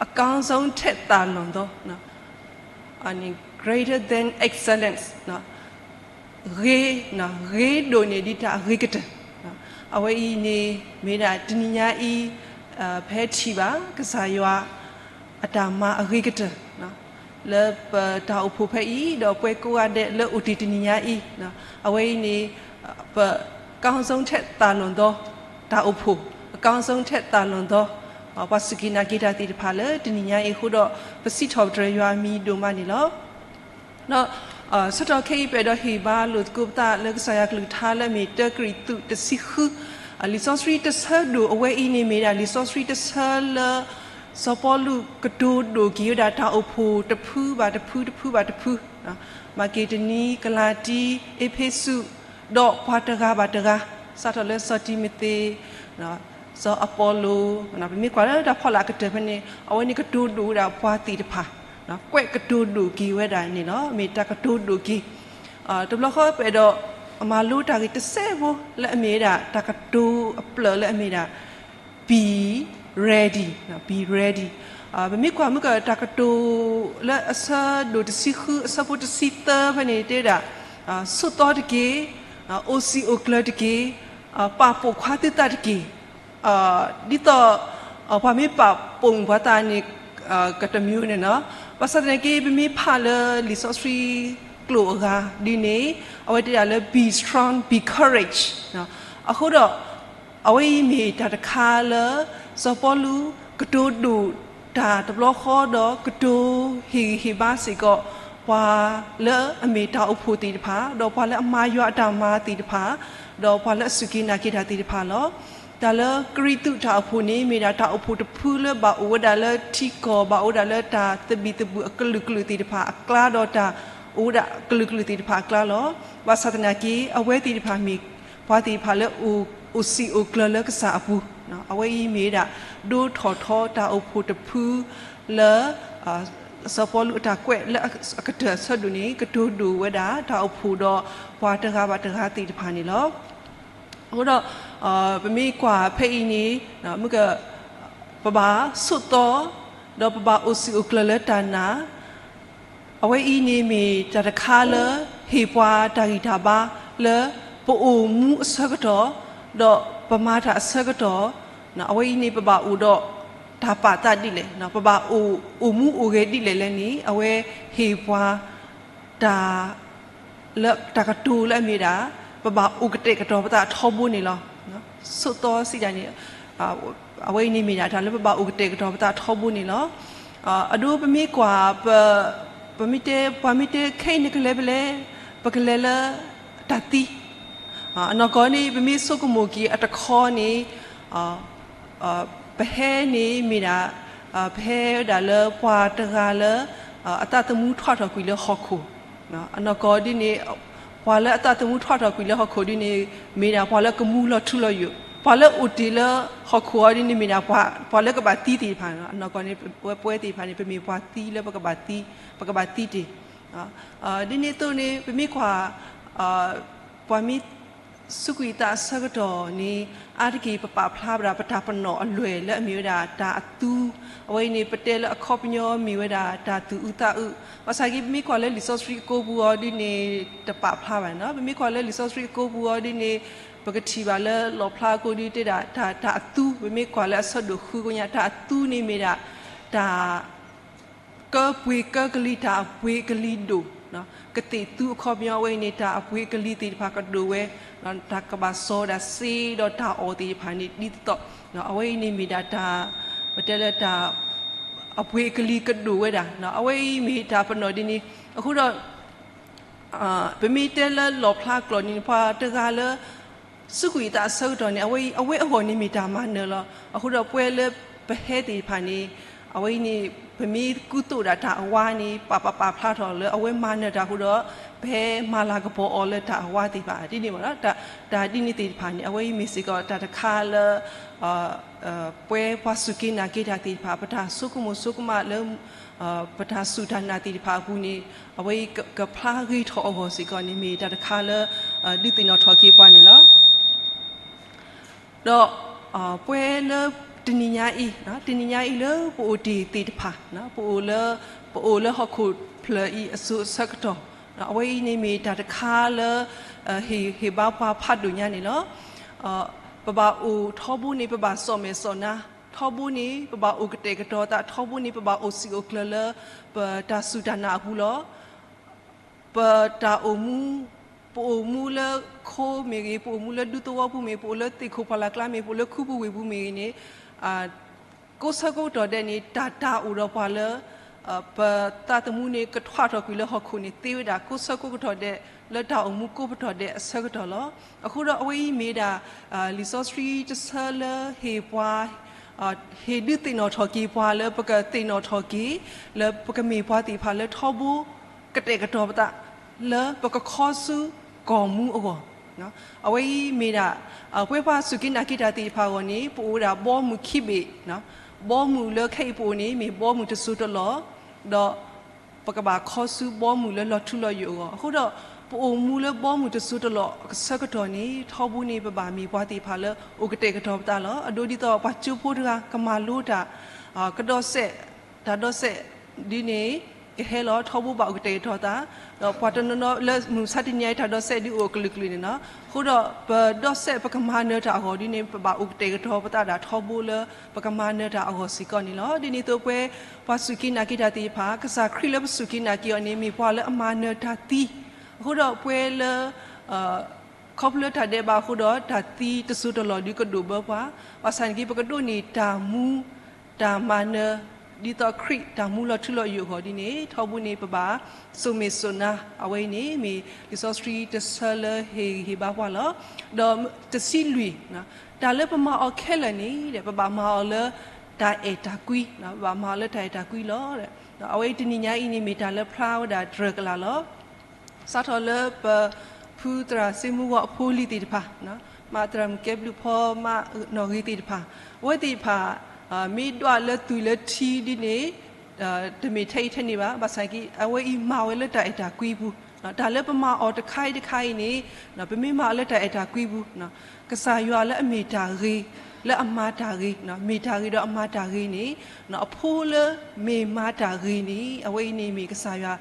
အကောင်းဆုံးထက်သာလွန်သော greater than excellence ဂ့ၤ, ဂ့ၤဒိၣ်န့ၢ်ဒံးတၢ်အဂ့ၤကတၢၢ်. အဝဲအံၤန့ၣ် မ့ၢ်ဒၣ်တနံၤညါအံၤ ဖဲထံၣ်ဘၣ် ကစၢ်ယွၤ အတၢ်မၤအဂ့ၤကတၢၢ် လၢပတၢ်အိၣ်ဖှိၣ်ဖဲအံၤ ဒီးပှၤကိးဂၤဒဲးလၢအိၣ်တ့ၢ်တနံၤညါအံၤ, အဝဲအံၤန့ၣ် ပ အကောင်းဆုံးထက်သာလွန်သော တၢ်အိၣ်ဖှိၣ်, အကောင်းဆုံးထက်သာလွန်သော ပှၤစူၢ်က့ၤနာ်က့ၤတၢ်သ့ၣ်တဖၣ်လၢတနံၤညါအံၤအဃိဒီး ပစံးထီၣ်ပတြၢၤယွၤအမံၤဒိၣ်မးန့ၣ်လီၤ. ဒီးဆၢကတီၢ်ခဲအံၤ ပအဲၣ်ဒိးဟ့ၣ်ဘါလိာ်သကိးပသးလၢကစၢ်ယွၤကလုၢ်ကထါလၢအမ့ၢ်တၢကရံၣ်သူးတဆံဃု, လံာ်စီဆှံတဆၢဒိၣ်အဝဲအံၤန့ၣ်မ့ၢ်ဒၣ် လံာ်စီဆှံတဆၢလၢ စီၤပီလူးကတိၤဒိၣ်က့ၤဝဲဒၣ်တၢ်အိၣ်ဖှိၣ်တဖုဘၣ်တဖုတဖုဘၣ်တဖု, မၤက့ဒနံ, ကလၤတံ, အ့းဖ့းစူး, ဒီးပှၤတဂၤဘၣ်တဂၤ, စးထီၣ်လၢစီၤတံၤမသ့း, စီၤအပီလိၣ်, ပမ့ၢ်ကွၢ်လၢတၢ်ဖီလာ်အကတၢၢ်ဖဲန့ၣ် အဝဲန့ၣ်ကတိၤဒိၣ်ဝဲဒၣ်ပှၤသ့ၣ်တဖၣ်, ကွဲးကတိၤဒိၣ်က့ၤဝဲဒၣ်န့ၣ်လီၤ. မ့ၢ်တၢ်ကတိၤဒိၣ်က့ၤ တဘျီဃီပအဲၣ်ဒိးမၤလိတၢ်ဂ့ၢ်တစဲးဖိ လၢအမ့ၢ်ဝဲဒၣ်တၢ်ကတိၤအဖျၢၣ်လၢအမ့ၢ်ဒၣ် be ready, be ready. ပမ့ၢ်ကွၢ်မုၢ်ကတၢၢ်တၢ်ကတိၤလၢအဆၢဒိၣ်တဆံဃု အဆၢဖိတဆံသၢဖဲန့ၣ်တဲဒၣ် ဆိးသီတက့ၢ်, အိၣ်စံာ်အိၣ်ကျၢၤတက့ၢ်, ပာ်ပိာ်ခွါသုသးတက့ၢ်. ဒ်သိး ပှၤမ့ၢ်ပာ်ပိာ်မုၣ်ပှၤသးန့ၣ် ကတမံၤန့ၣ်လီၤ. ဘၣ်ဆၣ်သနာ်က့ ပမ့ၢ်ဖးလၢလံာ်စီဆှံကျိာ်အဂၤဒ်န့ၣ် အဝဲတဲဒၣ်လၢ be strong, be courage. အဃိဒီး အဝဲအံၤမ့ၢ်တၢ်တခါလၢ စီၤပီလူးကတိၤဒိၣ်တၢ်တဘျီဃီဒီး ကတိၤဟ့ၣ်ဂံၢ်ဟ့ၣ်ဘါစ့ၢ်ကီး ပှၤလၢအမ့ၢ်တၢ်အိၣ်ဖှိၣ်သ့ၣ်တဖၣ်, ဒီးပှၤလၢအမၤယွၤအတၢ်မၤသ့ၣ်တဖၣ်, ဒီးပှၤလၢအစူၢ်က့ၤနာ်က့ၤတၢ်သ့ၣ်တဖၣ်လီၤ. တၢ်လၢကရံၣ်သူးတၢ်အိၣ်ဖှိၣ်န့ၣ် မ့ၢ်ဒၣ်တၢ်အိၣ်ဖှိၣ်တဖုလၢဘၣ်အိၣ်ဝဲဒၣ်လၢထံကီၢ်, ဘၣ်အိၣ်ဝဲဒၣ်လၢတၢ်သဘံၣ်သဘုၣ်အကလုာ်ကလုာ်သ့ၣ်တဖၣ်အကျါ ဒီးတၢ်အိၣ်ဝဲဒၣ်အကလုာ်ကလုာ်သ့ၣ်တဖၣ်အကျါလီၤ. ဘၣ်ဆၣ်သနာ်က့ အဝဲသ့ၣ်တဖၣ်မ့ၢ် ပှၤသ့ၣ်တဖၣ်လၢအအိၣ်စံာ်အိၣ်ကျၢၤလၢကစၢ်အပူၤ, အဝဲအံၤမ့ၢ်ဝဲဒၣ် ဒိထီၣ်ထီတၢ်အိၣ်ဖှိၣ်တဖုလၢ စီၤပီလူးအတၢ်ကွဲးလၢအကတၢၢ်အဆၢဒိၣ်န့ၣ် ကတိၤဒိၣ်ဝဲဒၣ်တၢ်အိၣ်ဖှိၣ်ဒီးပှၤတဂၤဘၣ်တဂၤသ့ၣ်တဖၣ်န့ၣ်လီၤ. အဃိဒီး ပမ့ၢ်ကွၢ်ဖဲအံၤန့ၣ် မ့ၢ်က ပဘၣ်ဆိးသီ ဒီးပဘၣ်အိၣ်စံာ်အိၣ်ကျၢၤလၢတၢ်နာ် အဝဲအံၤန့ၣ်မ့ၢ်တၢ်တခါလၢ ဟ့ၣ်ပှၤတၢ်ဂံၢ်တၢ်ဘါလၢ ပအိၣ်မူအဆၢကတီၢ် ဒီးပမၤတၢ်အဆၢကတီၢ် အဝဲအံၤန့ၣ် ပဘၣ်အိၣ်ဒီးတၢ်ပာ်သးဒ်လဲၣ်, ပဘၣ်အိၣ်မူအိၣ်ဂဲၤဒ်လဲၣ်လဲၣ်န့ၣ် အဝဲဟ့ၣ်ပှၤ တၢ် လၢတၢ်ကတိၤလၢအမ့ၢ်ဒၣ် ပဘၣ်အိၣ်ကတဲာ်ကတီၤပသးထီဘိန့ၣ်လီၤ. ဆိးသီစံးဒ်န့ၣ် အဝဲအံၤန့ၣ်မ့ၢ်ဒၣ်တၢ်လၢပဘၣ်အိၣ်ကတဲာ်ကတီၤပသးထီဘိန့ၣ်လီၤ. အဒိပမ့ၢ်ကွၢ် ပမ့ၢ်တဲ ပှၤမ့ၢ်တဲခဲအံၤန့ၣ်ကလဲၤဖဲလဲၣ်, ပကလဲၤလၢတၢ်သံ အနီၢ်ကီၢ်န့ၣ် ပမ့ၢ်ဆိကမိၣ်က့ၤအတခီန့ၣ် ပဟဲန့ၣ်မ့ၢ်ဒၣ် ပဟဲဒၣ်လၢပှၤတဂၤလၢ အသးသမူထွဲထီၣ်ကွံာ်လၢဟီၣ်ခိၣ်, အနီၢ်ကီၢ်ဒ်န့ၣ် ပှၤလၢအသးသမူထွဲထီၣ်ကွံာ်လၢဟီၣ်ခိၣ်ဒ်န့ၣ် မ့ၢ်ဒၣ်ပှၤလၢကမူလီၤထူလီၤယိာ်, ပှၤလၢအိၣ်တ့ၢ်လၢဟီၣ်ခိၣ်အီၤဒ်န့ၣ် မ့ၢ်ဒၣ်ပှၤလၢကဘၣ်သံသ့ၣ်တဖၣ်န့ၣ်လီၤ. အနီၢ်ကီၢ်န့ၣ် ပဝဲပဝဲသ့ၣ်တဖၣ်န့ၣ် ပမ့ၢ်ပှၤသံလၢပကဘၣ်သံ, ပကဘၣ်သံတ့ၢ် ဒ်န့ၣ်အသိးန့ၣ် ပမ့ၢ်ကွၢ် ပှၤမ့ၢ်စူးကွံာ်သးအဆၢကတီၢ်န့ၣ် အါတက့ၢ်ပပာ်ဖျါဝဲဒၣ် ပတၢ်ပနီၣ်အလွဲၢ်လၢအမ့ၢ်ဝဲဒၣ်တၢ်အသူ, အဝဲအံၤန့ၣ် ပတဲလၢအခီပညီမ့ၢ်ဝဲဒၣ်တၢ်သူၣ်အုးသးအုး, ဘၣ်ဆၣ်က့ ပမ့ၢ်ကွၢ်လၢလံာ်စီဆှံအကိပူၤအီၤဒ်န့ၣ် တပာ်ဖျါဘၣ်န့ၣ်လီၤ. ပမ့ၢ်ကွၢ်လၢလံာ်စီဆှံအကိပူၤအီၤဒ်န့ၣ် ပကထံၣ်ဘၣ်လၢလီၣ်ဖျါအကိဒ်တဲဒၣ် တၢ် တၢ်အသူ, ပမ့ၢ်ကွၢ်လၢအဆၢဒိၣ်ဃုကညး တၢ်အသူန့ၣ်မ့ၢ်ဒၣ် တၢ် ကၢပှ့ၤကၢကလံၤ တၢ်အပှ့ၤကလံၤဒိၣ်, ကသ့ၣ်သူအခီပညီ အဝဲအံၤန့ၣ် တၢ်အပှ့ၤကလံၤသ့ၣ်တဖၣ်ကဒိၣ်ဝဲ, တၢ်ကဘၣ်စီၤဒၣ်စ့ဒီးတၢ်အီၣ်သ့ၣ်တဖၣ်န့ၣ် ဒ်သိးသိး, အဝဲအံၤန့ၣ်မ့ၢ်ဒၣ်တၢ် ပတဲလၢတၢ် အပှ့ၤကလံၤကဒိၣ်ဝဲဒၣ်, အဝဲအံၤမ့ၢ်တၢ်ပနီၣ်ဒ်န့ၣ်, အဃိဒီး ပမ့ၢ်တဲလၢလီၣ်ဖျါကျိာ်န့ၣ် ပှၤတဂၤလၢ စူးကွံာ်အသးအဆၢကတီၢ်န့ၣ် အဝဲအံၤ အဝဲအဂီၢ်န့ၣ်မ့ၢ်တၢ်မၤနၢၤလီၤ. အဃိဒီးပဝဲလၢပဟဲသ့ၣ်တဖၣ်န့ၣ် အဝဲအံၤန့ၣ် ပမ့ၢ်ကူသိးဒၣ်တၢ်အဝါန့ၣ် ပာ်ပာ်ပာ်ဖျါထီၣ်လၢအဝဲမၤနၢၤတၢ်အဃိဒီး ပဟဲမၤလၤကပီၤအီၤလၢတၢ်အဝါသ့ၣ်တဖၣ်ဒ်န့ၣ်မ့ၢ်နီၤ. တၢ်ဒ်န့ၣ်သ့ၣ်တဖၣ်န့ၣ် အဝဲအံၤမ့ၢ်စ့ၢ်ကီးတၢ်တခါလၢ ပဝဲပှၤစူၢ်က့ၤနာ်က့ၤတၢ်သ့ၣ်တဖၣ် ပတၢ်ဆိကမိၣ်ဆိကမးလၢ ပတၢ်စူၢ်တၢ်နာ်သ့ၣ်တဖၣ်အပူၤန့ၣ် အဝဲအံၤကဖျါဂ့ၤထီၣ်အဂီၢ်စ့ၢ်ကီးန့ၣ် မ့ၢ်တၢ်တခါလၢ ဒုးသ့ၣ်နီၣ်ထီၣ်က့ၤပှၤန့ၣ်လီၤ. ဒီး ပဝဲလၢတနံၤညါအံၤ, တနံၤညါအံၤလၢပအိၣ်တ့ၢ်သ့ၣ်တဖၣ်, ပအိၣ်လၢ ပအိၣ်လၢဟီၣ်ခိၣ်ဖျၢၣ်အံၤအစိၤအဆၢကတီၢ်, အဝဲအံၤန့ၣ်မ့ၢ်တၢ်တခါလၢ ဟ့ၣ် ဟ့ၣ်ဘါပှၤဖးဒိၣ်ညါန့ၣ်လီၤ. ပဘၣ်အိၣ်ထီဘိန့ၣ် ပဘၣ်စီၣ်မဲာ်စီၣ်နါ, ထီဘိန့ၣ် ပဘၣ်အိၣ်ကတဲာ်ကတီၤသး, ထီဘိန့ၣ် ပဘၣ်အိၣ်စံာ်အိၣ်ကျၢၤလၢ ပတၢ်စူၢ်တၢ်နာ်အပူၤလီၤ. ပတၢ်အိၣ်မူ, ပအိၣ်မူလၢခိမ့ၢ်ဂ့ၤ, ပအိၣ်မူလၢဒူသဝီပူၤမ့ၢ်, ပအိၣ်လၢသ့ၣ်ခိၣ်ဖီလာ်ကျါမ့ၢ်, ပအိၣ်လၢခူပူၤဝ့ၢ်ပူၤမ့ၢ်ဂ့ၤန့ၣ်, ကိးဆၢကိးကတီၢ်ဒဲးန့ၣ် တၢ်တၢ်အိၣ်ဒီးပှၤလၢ ပသးသမူန့ၣ် ကထွးထီၣ်ကွံာ်လၢဟီၣ်ခိၣ်န့ၣ် သ့ဝဲဒၣ်ကိးဆၢကိးကတီၢ်ဒဲး လၢတၢ်အိၣ်မူကိးပတီၢ်ဒဲးအဆၢကတီၢ်လီၤ. အဃိဒီးအဝဲအံၤမ့ၢ်ဒၣ် လံာ်စီဆှံတဆၢလၢဟ့ၣ်ပှၤ ဟ့ၣ်ဒုးသ့ၣ်နီၣ်ထီၣ်က့ၤပှၤလၢပကသ့ၣ်နီၣ်ထီၣ်က့ၤ လၢပကမ့ၢ်ပှၤသ့ၣ်တဖၣ်လၢထီဘိ ကတဲာ်ကတီၤပသး လၢပကခီဆူကီၢ်မူအဂီၢ်, အဝဲအံၤမ့ၢ်ဒၣ် ပဝဲပှၤစူၢ်က့ၤနာ်က့ၤတၢ်သ့ၣ်တဖၣ်အဂီၢ်န့ၣ် ပအိၣ်ဝဲဒၣ်ဘီမုၢ်ခံဘ့ၣ်, ဘီမုၢ်လၢခဲအံၤပအိၣ်န့ၣ် မ့ၢ်ဘီမုၢ်တစိၤတလီၢ်, ဒီး ပကဘၣ်ခီဆူဘီမုၢ်လၢလီၤထူလီၤယိာ်အဂီၢ်, အဃိဒီး ပအိၣ်မူလၢဘီမုၢ်တစိၤတလီၢ်အဆၢကတီၢ်န့ၣ် ထီဘိန့ၣ် ပဘၣ်မ့ၢ်ပှၤသ့ၣ်တဖၣ်လၢအိၣ်ကတဲာ်ကတီၤပသးလီၤ. အဒိဒ်သိးပှၤကၠိဖိတဂၤကမၤလိတၢ် ကဒီးစဲး, တၢ်ဒီးစဲးဒ်န့ၣ် ကဟဲလီၤ ထီဘိဘၣ်အိၣ်ကတဲာ်ကတီၤသး, ဒီးပှၤတနီၤနီၤလၢမုၢ်မဆါတနံၤအံၤ တၢ်ဒီးစဲးဒ်အိၣ်ကလုာ်ကလုာ်န့ၣ်လီၤ. အဃိဒီးပဒီးစဲးပကမၤနၢၤတၢ်အဂီၢ်ဒ်န့ၣ် ပဘၣ်အိၣ်ကတဲာ်ကတီၤပသးဒၣ်ထီဘိလၢပကမၤနၢၤတၢ်အဂီၢ်စ့ၢ်ကီးန့ၣ်လီၤ. ဒ်န့ၣ်အသိးပဝဲ ပှၤစူၢ်က့ၤနာ်က့ၤတၢ်သ့ၣ်တဖၣ် ကစၢ်ခရံာ်လၢပစူၢ်က့ၤနာ်က့ၤအီၤန့ၣ် မ့ၢ်ပှၤလၢအမၤနၢၤတၢ်သံ, အဃိဒီးပဝဲလၢ ခီဖျိလၢတၢ်ဒဲးဘးအဃိဒီး တၢ်သံတစိၤတလီၢ်ဒုးကဒိၣ်ဘၢပှၤ, ဘၣ်ဆၣ်န့ၣ်က့ၤ ပကဒိးန့ၢ်တၢ်မူ တၢ်မၤနၢၤ ဒ်သိးခရံာ်တၢ်မူလီၤထူလီၤယိာ်အဂီၢ်ဒ်န့ၣ် ထီဘိန့ၣ် ပဘၣ်စိာ်မ့ၢ်စိာ်နါ, အဝဲအံၤန့ၣ်မ့ၢ်လံာ်စီဆှံတဆၢလၢဟ့ၣ်ဂံၢ်ဟ့ၣ်ဘါပှၤလီၤ. ဒီးတဆံလွံၢ်, တၢ်လၢပမၤအီၤခဲလၢာ်န့ၣ် ပဘၣ်မၤအီၤလၢတၢ်အဲၣ်တၢ်ကွံ, ပဘၣ်မၤအီၤလၢတၢ်အဲၣ်တၢ်ကွံလီၤ. အဝဲအံၤတနံၤညါအံၤန့ၣ် မ့ၢ်တၢ်လၢဖျါဝဲဒၣ်တြၢၤကလာ်လီၤ. စးထီၣ်လၢပဖုသရၣ်စ့မူဂီၤအဖိအလံၤသ့ၣ်တဖၣ်, မးသရၣ်မုၣ်ကဲဘျုးဖီ မးနီၢ်ဂ့ၤသ့ၣ်တဖၣ်, အဝဲသ့ၣ်တဖၣ် မ့ၢ်ဒွးလၢသွံၣ်လၢထံဒ်န့ၣ် တမ့ၢ်ထဲအံၤထဲန့ၣ်ဘၣ်. ဘၣ်ဆၣ်က့ အဝဲအံၤမၤဝဲလၢတၢ်အဲၣ်တၢ်ကွံပူၤ, တၢ်လၢပမၤအီၤတခါအံၤတခါအံၤန့ၣ် ပမ့ၢ်မၤအီၤလၢတၢ်အဲၣ်တၢ်ကွံပူၤ, ကစၢ်ယွၤလၢအမ့ၢ်တၢ်ဂ့ၤ, လၢအမၤတၢ်ဂ့ၤ, မ့ၢ်တၢ်ဂ့ၤဒီးအမၤတၢ်ဂ့ၤန့ၣ် အဖိလၢမ့ၢ်မၤတၢ်ဂ့ၤန့ၣ် အဝဲအံၤန့ၣ်မ့ၢ်ကစၢ်ယွၤ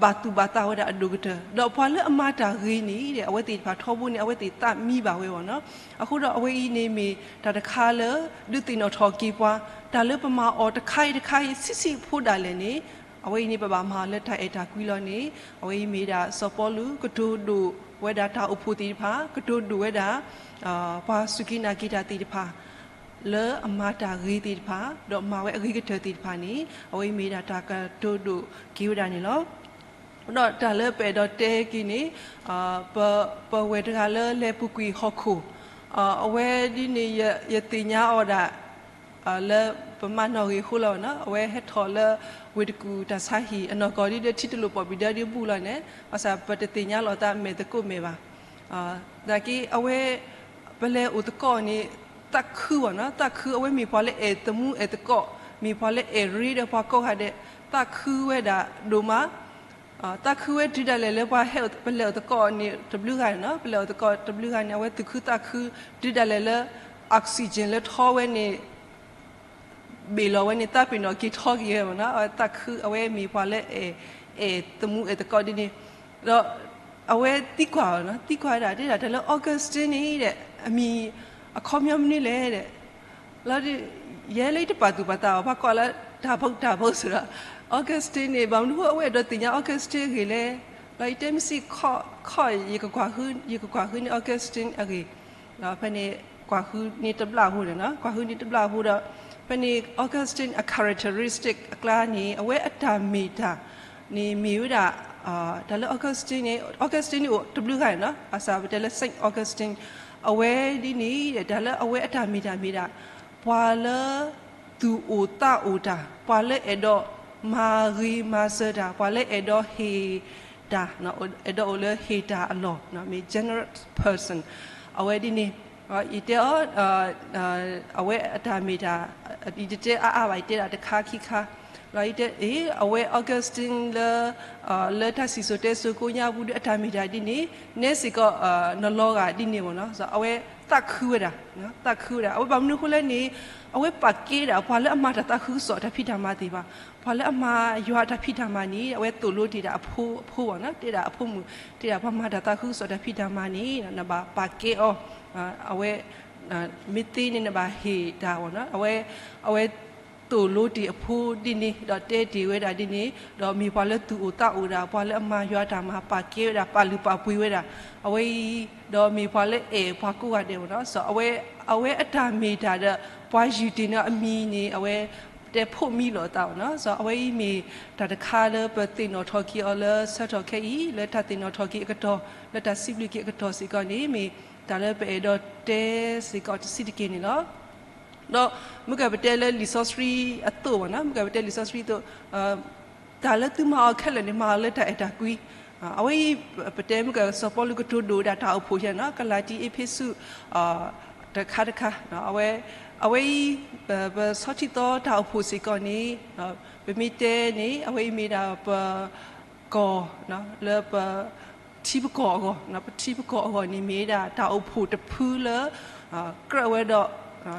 ဘၣ်သူၣ်ဘၣ်သးဝဲဒၣ်အဒိၣ်ကတၢၢ်, ဒီးပှၤလၢအမၤတၢ်ဂ့ၤန့ၣ် အဝဲသ့ၣ်တဖၣ်ထီဘိန့ၣ် အဝဲသ့ၣ်သးမံဘၣ်ဝဲအီၤနီၤ. အဃိဒီးအဝဲအံၤန့ၣ်မ့ၢ်တၢ်တခါလၢ ဒုးသ့ၣ်နီၣ်ထီၣ်က့ၤပှၤ, တၢ်လၢပမၤအီၤတခါအံၤတခါအံၤ ဆံးဆံးဖိဒၣ်လဲာ်န့ၣ် အဝဲအံၤန့ၣ် ပဘၣ်မၤအီၤလၢတၢ်အဲၣ်တၢ်ကွံလီၤန့ၣ် အဝဲအံၤမ့ၢ်ဒၣ်စီၤပီလူး ကတိၤဒိၣ်ဝဲဒၣ်တၢ်အိၣ်ဖှိၣ်သ့ၣ်တဖၣ်, ကတိၤဒိၣ်ဝဲဒၣ် ပှၤစူၢ်က့ၤနာ်က့ၤတၢ်သ့ၣ်တဖၣ် လၢအမၤတၢ်ဂ့ၤသ့ၣ်တဖၣ် ဒီးမၤဝဲအဂ့ၤကတၢၢ်သ့ၣ်တဖၣ်န့ၣ် အဝဲအံၤမ့ၢ်ဒၣ်တၢ်ကတိၤဒိၣ်က့ၤဝဲဒၣ်န့ၣ်လီၤ. ဒီးတၢ်လၢပအဲၣ်ဒိးတဲက့ၤန့ၣ် ပဝဲၢ်တဂၤလၢလဲၤပူၤကွံာ်ဟီၣ်ခိၣ် အဝဲဒ်န့ၣ် ယသ့ၣ်ညါအီၤဒၣ် လၢပမးနီၢ်ဂ့ၤအဃိလီၤနီၤ. အဝဲဟဲထီၣ်လၢဝ့ၢ်တကူၣ်တၢ်ဆါဟံၣ် အနီၢ်ကီၢ်ဒ်ဒီးထံတလိာ်ပီၣ်ဘံၣ်ဒၢဒ်ဘူၣ်လီၤန့ၣ် ဘၣ်ဆၣ်ပတသ့ၣ်ညါလီၤသးမဲာ်သကိးမဲာ်ဘၣ်. သနာ်က့အဝဲ ပလဲၤအိၣ်သကိးန့ၣ် သးခုဘၣ်နီၤ, သးခု အဝဲမ့ၢ်ပှၤလၢအဲၣ်သမူအဲၣ်သကိး, မ့ၢ်ပှၤလၢအဲၣ်ရ့ဒီးပှၤကိးဂၤဒဲး, သးခုဝဲဒၣ်ဒိၣ်မး, သးခုဝဲတုၤဒၣ်လဲာ်လၢပှၤဟဲ ပလဲၤအိၣ်သကိးန့ၣ်တဘျုးဂၤန့ၣ်နီၤ, ပလဲၤအိၣ်သကိးတဘျုးဂၤန့ၣ် အဝဲသူၣ်ခုသးခု တုၤဒၣ်လဲာ်လၢ oxygen လၢထီဝဲန့ၣ် ဘ့ၣ်လီၤဝဲန့ၣ် သးပ့ၤနီၣ်က့ၤထီက့ၤဝဲမ့ၢ်နီၤ, သးခု အဝဲမ့ၢ်ပှၤလၢအဲၣ် အဲၣ်သမူအဲၣ်သကိးဒ်န့ၣ်, ဒီးအဝဲသံကွၢ်အီၤနီၤ, သံကွၢ်ဝဲဒၣ် တဲဒၣ်တၢ်လၢ Augustine န့ၣ်ဒီး အမံၤအခီပညီမနုၤလဲၣ်ဒီး, လီၤဒုး ယဲလၢယတပာ်သူၣ်ပာ်သးဘၣ် ပှၤကိးလၢ တၢ်ဘၣ်တၢ်ဘၣ်စဒီး Augustine န့ၣ် ဘၣ်မနုၤဃိအဝဲအဲၣ်ဒိးသ့ၣ်ညါ Augustine အဂ့ၢ်လဲၣ်. လီၤ ယတဲမ့ၢ်စ့ၢ်ကီး ခီၣ် ယကကွၢ်ဟု ယကကွၢ်ဟုန့ၣ် Augustine အဂ့ၢ် ဖဲန့ၣ် ကွၢ်ဟုန့ၢ်တဘျီဖိန့ၣ်လီၤ. ကွၢ်ဟုန့ၢ်တဘျီဖိဒီး ဖဲန့ၣ် Augustine အ characteristic အကျါန့ၣ် အဝဲအတၢ်မ့ၢ်တၢ်န့ၣ်မ့ၢ်ဝဲဒၣ် တၢ်လၢ Augustine န့ၣ် Augustine န့ၣ်အိၣ်တဘျုးဂၤန့ၣ်လီၤ. ဘၣ်ဆၣ်ပတဲလၢ Saint Augustine အဝဲဒ်န့ၣ် တၢ်လၢအဝဲအတၢ်မ့ၢ်တၢ်မ့ၢ်ဒၣ် ပှၤလၢ သူၣ်အိၣ်သးအိၣ်တၢ်, ပှၤလၢအဲၣ်ဒိးမၤဂ့ၤမၤစၢၤတၢ်, ပှၤလၢအဲၣ်ဒိးဟ့ၣ်တၢ်, အဲၣ်ဒိးအိၣ်လၢဟ့ၣ်တၢ်အလီၢ်, မ့ၢ် generous person အဝဲဒ်န့ၣ်. ယတဲအီၤ အဝဲအတၢ်မ့ၢ်တၢ် ယတတဲအါအါဘၣ်, ယတဲဒၣ်တခါခံခါ လီၤ. ယတဲ အဝဲ Augustine လၢ လၢတၢ်စံၣ်စိၤတဲစိၤကိးညါပူၤဒီး အတၢ်မ့ၢ်တၢ်ဒ်န့ၣ်, နဲစ့ၢ်ကီး နလီၤဂာ်ဒ်န့ၣ်မ့ၢ်နီၤ. အဝဲသးခုဝဲဒၣ်, သးခုဝဲဒၣ်. အဝဲဘၣ်မနုၤအဃိလဲၣ်န့ၣ် အဝဲပာ်ကဲဒၣ်ပှၤလၢအမၤတၢ်သးခုကစီၣ်တၢ်ဖံးတၢ်မၤသ့ၣ်တဖၣ်, ပှၤလၢအမၤယွၤတၢ်ဖံးတၢ်မၤန့ၣ် အဝဲသိၣ်လိတ့ၢ်ဒၣ်အဖိ, အဖိဘၣ်နီၤ, တဲဒၣ်အဖိမုၣ်, တဲဒၣ်ပှၤမၤတၢ်သးခုကစီၣ်တၢ်ဖံးတၢ်မၤန့ၣ် နဘၣ်ပာ်ကဲအီၤ, အဝဲ မ့ၢ်သ့န့ၣ် နဘၣ်ဟ့ၣ်တၢ်ဘၣ်နီၤ. အဝဲ အဝဲသိၣ်လိတ့ၢ်အဖိဒ်န့ၣ် ဒီးတဲတ့ၢ်ဝဲဒၣ်ဒ်န့ၣ်, ဒီးမ့ၢ်ပှၤလၢသူၣ်အိၣ်သးအိၣ်ဒၣ်, ပှၤလၢအမၤယွၤတၢ်မၤ ပာ်ကဲဝဲဒၣ်, ပာ်လုၢ်ပာ်ပှ့ၤဝဲဒၣ်, အဝဲအံၤ ဒီးမ့ၢ်ပှၤလၢအဲၣ်ပှၤကိးဂၤဒဲးဘၣ်နီၤ. စီၤ အဝဲအတၢ်မ့ၢ်တၢ်ဒီး ပှၤယုၢ်တ့ၢ်န့ၢ်အမံၤန့ၣ် အဝဲ တဲဖိးမံလိာ်အသးဘၣ်နီၤ. စီၤ အဝဲအံၤမ့ၢ်တၢ်တခါလၢပသ့ၣ်နီၣ်ထီၣ်က့ၤအီၤလၢဆၢကတီၢ်ခဲအံၤ လၢတၢ်သ့ၣ်နီၣ်ထီၣ်က့ၤအကတီၢ်, လၢတၢ်စံးဘျုးက့ၤအကတီၢ်စ့ၢ်ကီးန့ၣ် မ့ၢ်တၢ်လၢပအဲၣ်ဒိးတဲစ့ၢ်ကီးတဆံးတက့ၢ်န့ၣ်လီၤ. ဒီးမ့ၢ်ကပတဲလၢလံာ်စီဆှံအသိးဘၣ်နီၤ, မ့ၢ်ကပတဲလံာ်စီဆှံအသိး, တၢ်လၢသုမၤအီၤခဲလၢာ်န့ၣ် မၤအီၤလၢတၢ်အဲၣ်တၢ်ကွံ. အဝဲအံၤ ပတဲမ့ၢ်ကစီၤပီလူးကတိၤဒိၣ်ဝဲဒၣ်တၢ်အိၣ်ဖှိၣ်ယဲနီၤ, ကလၤတံ အ့းဖ့းစူး တခါတခါ, အဝဲ အဝဲအံၤ ပဆီထံသီတၢ်အိၣ်ဖှိၣ်စ့ၢ်ကီးန့ၣ် ပမ့ၢ်တဲန့ၣ် အဝဲအံၤမ့ၢ်ဒၣ်ပ ကီၢ် လၢပ ထံပကီၢ်အဂီၢ်, ပထံပကီၢ်အဂီၢ်န့ၣ်မ့ၢ်ဒၣ်တၢ်အိၣ်ဖှိၣ်တဖုလၢ ကြၢးဝဲဒီး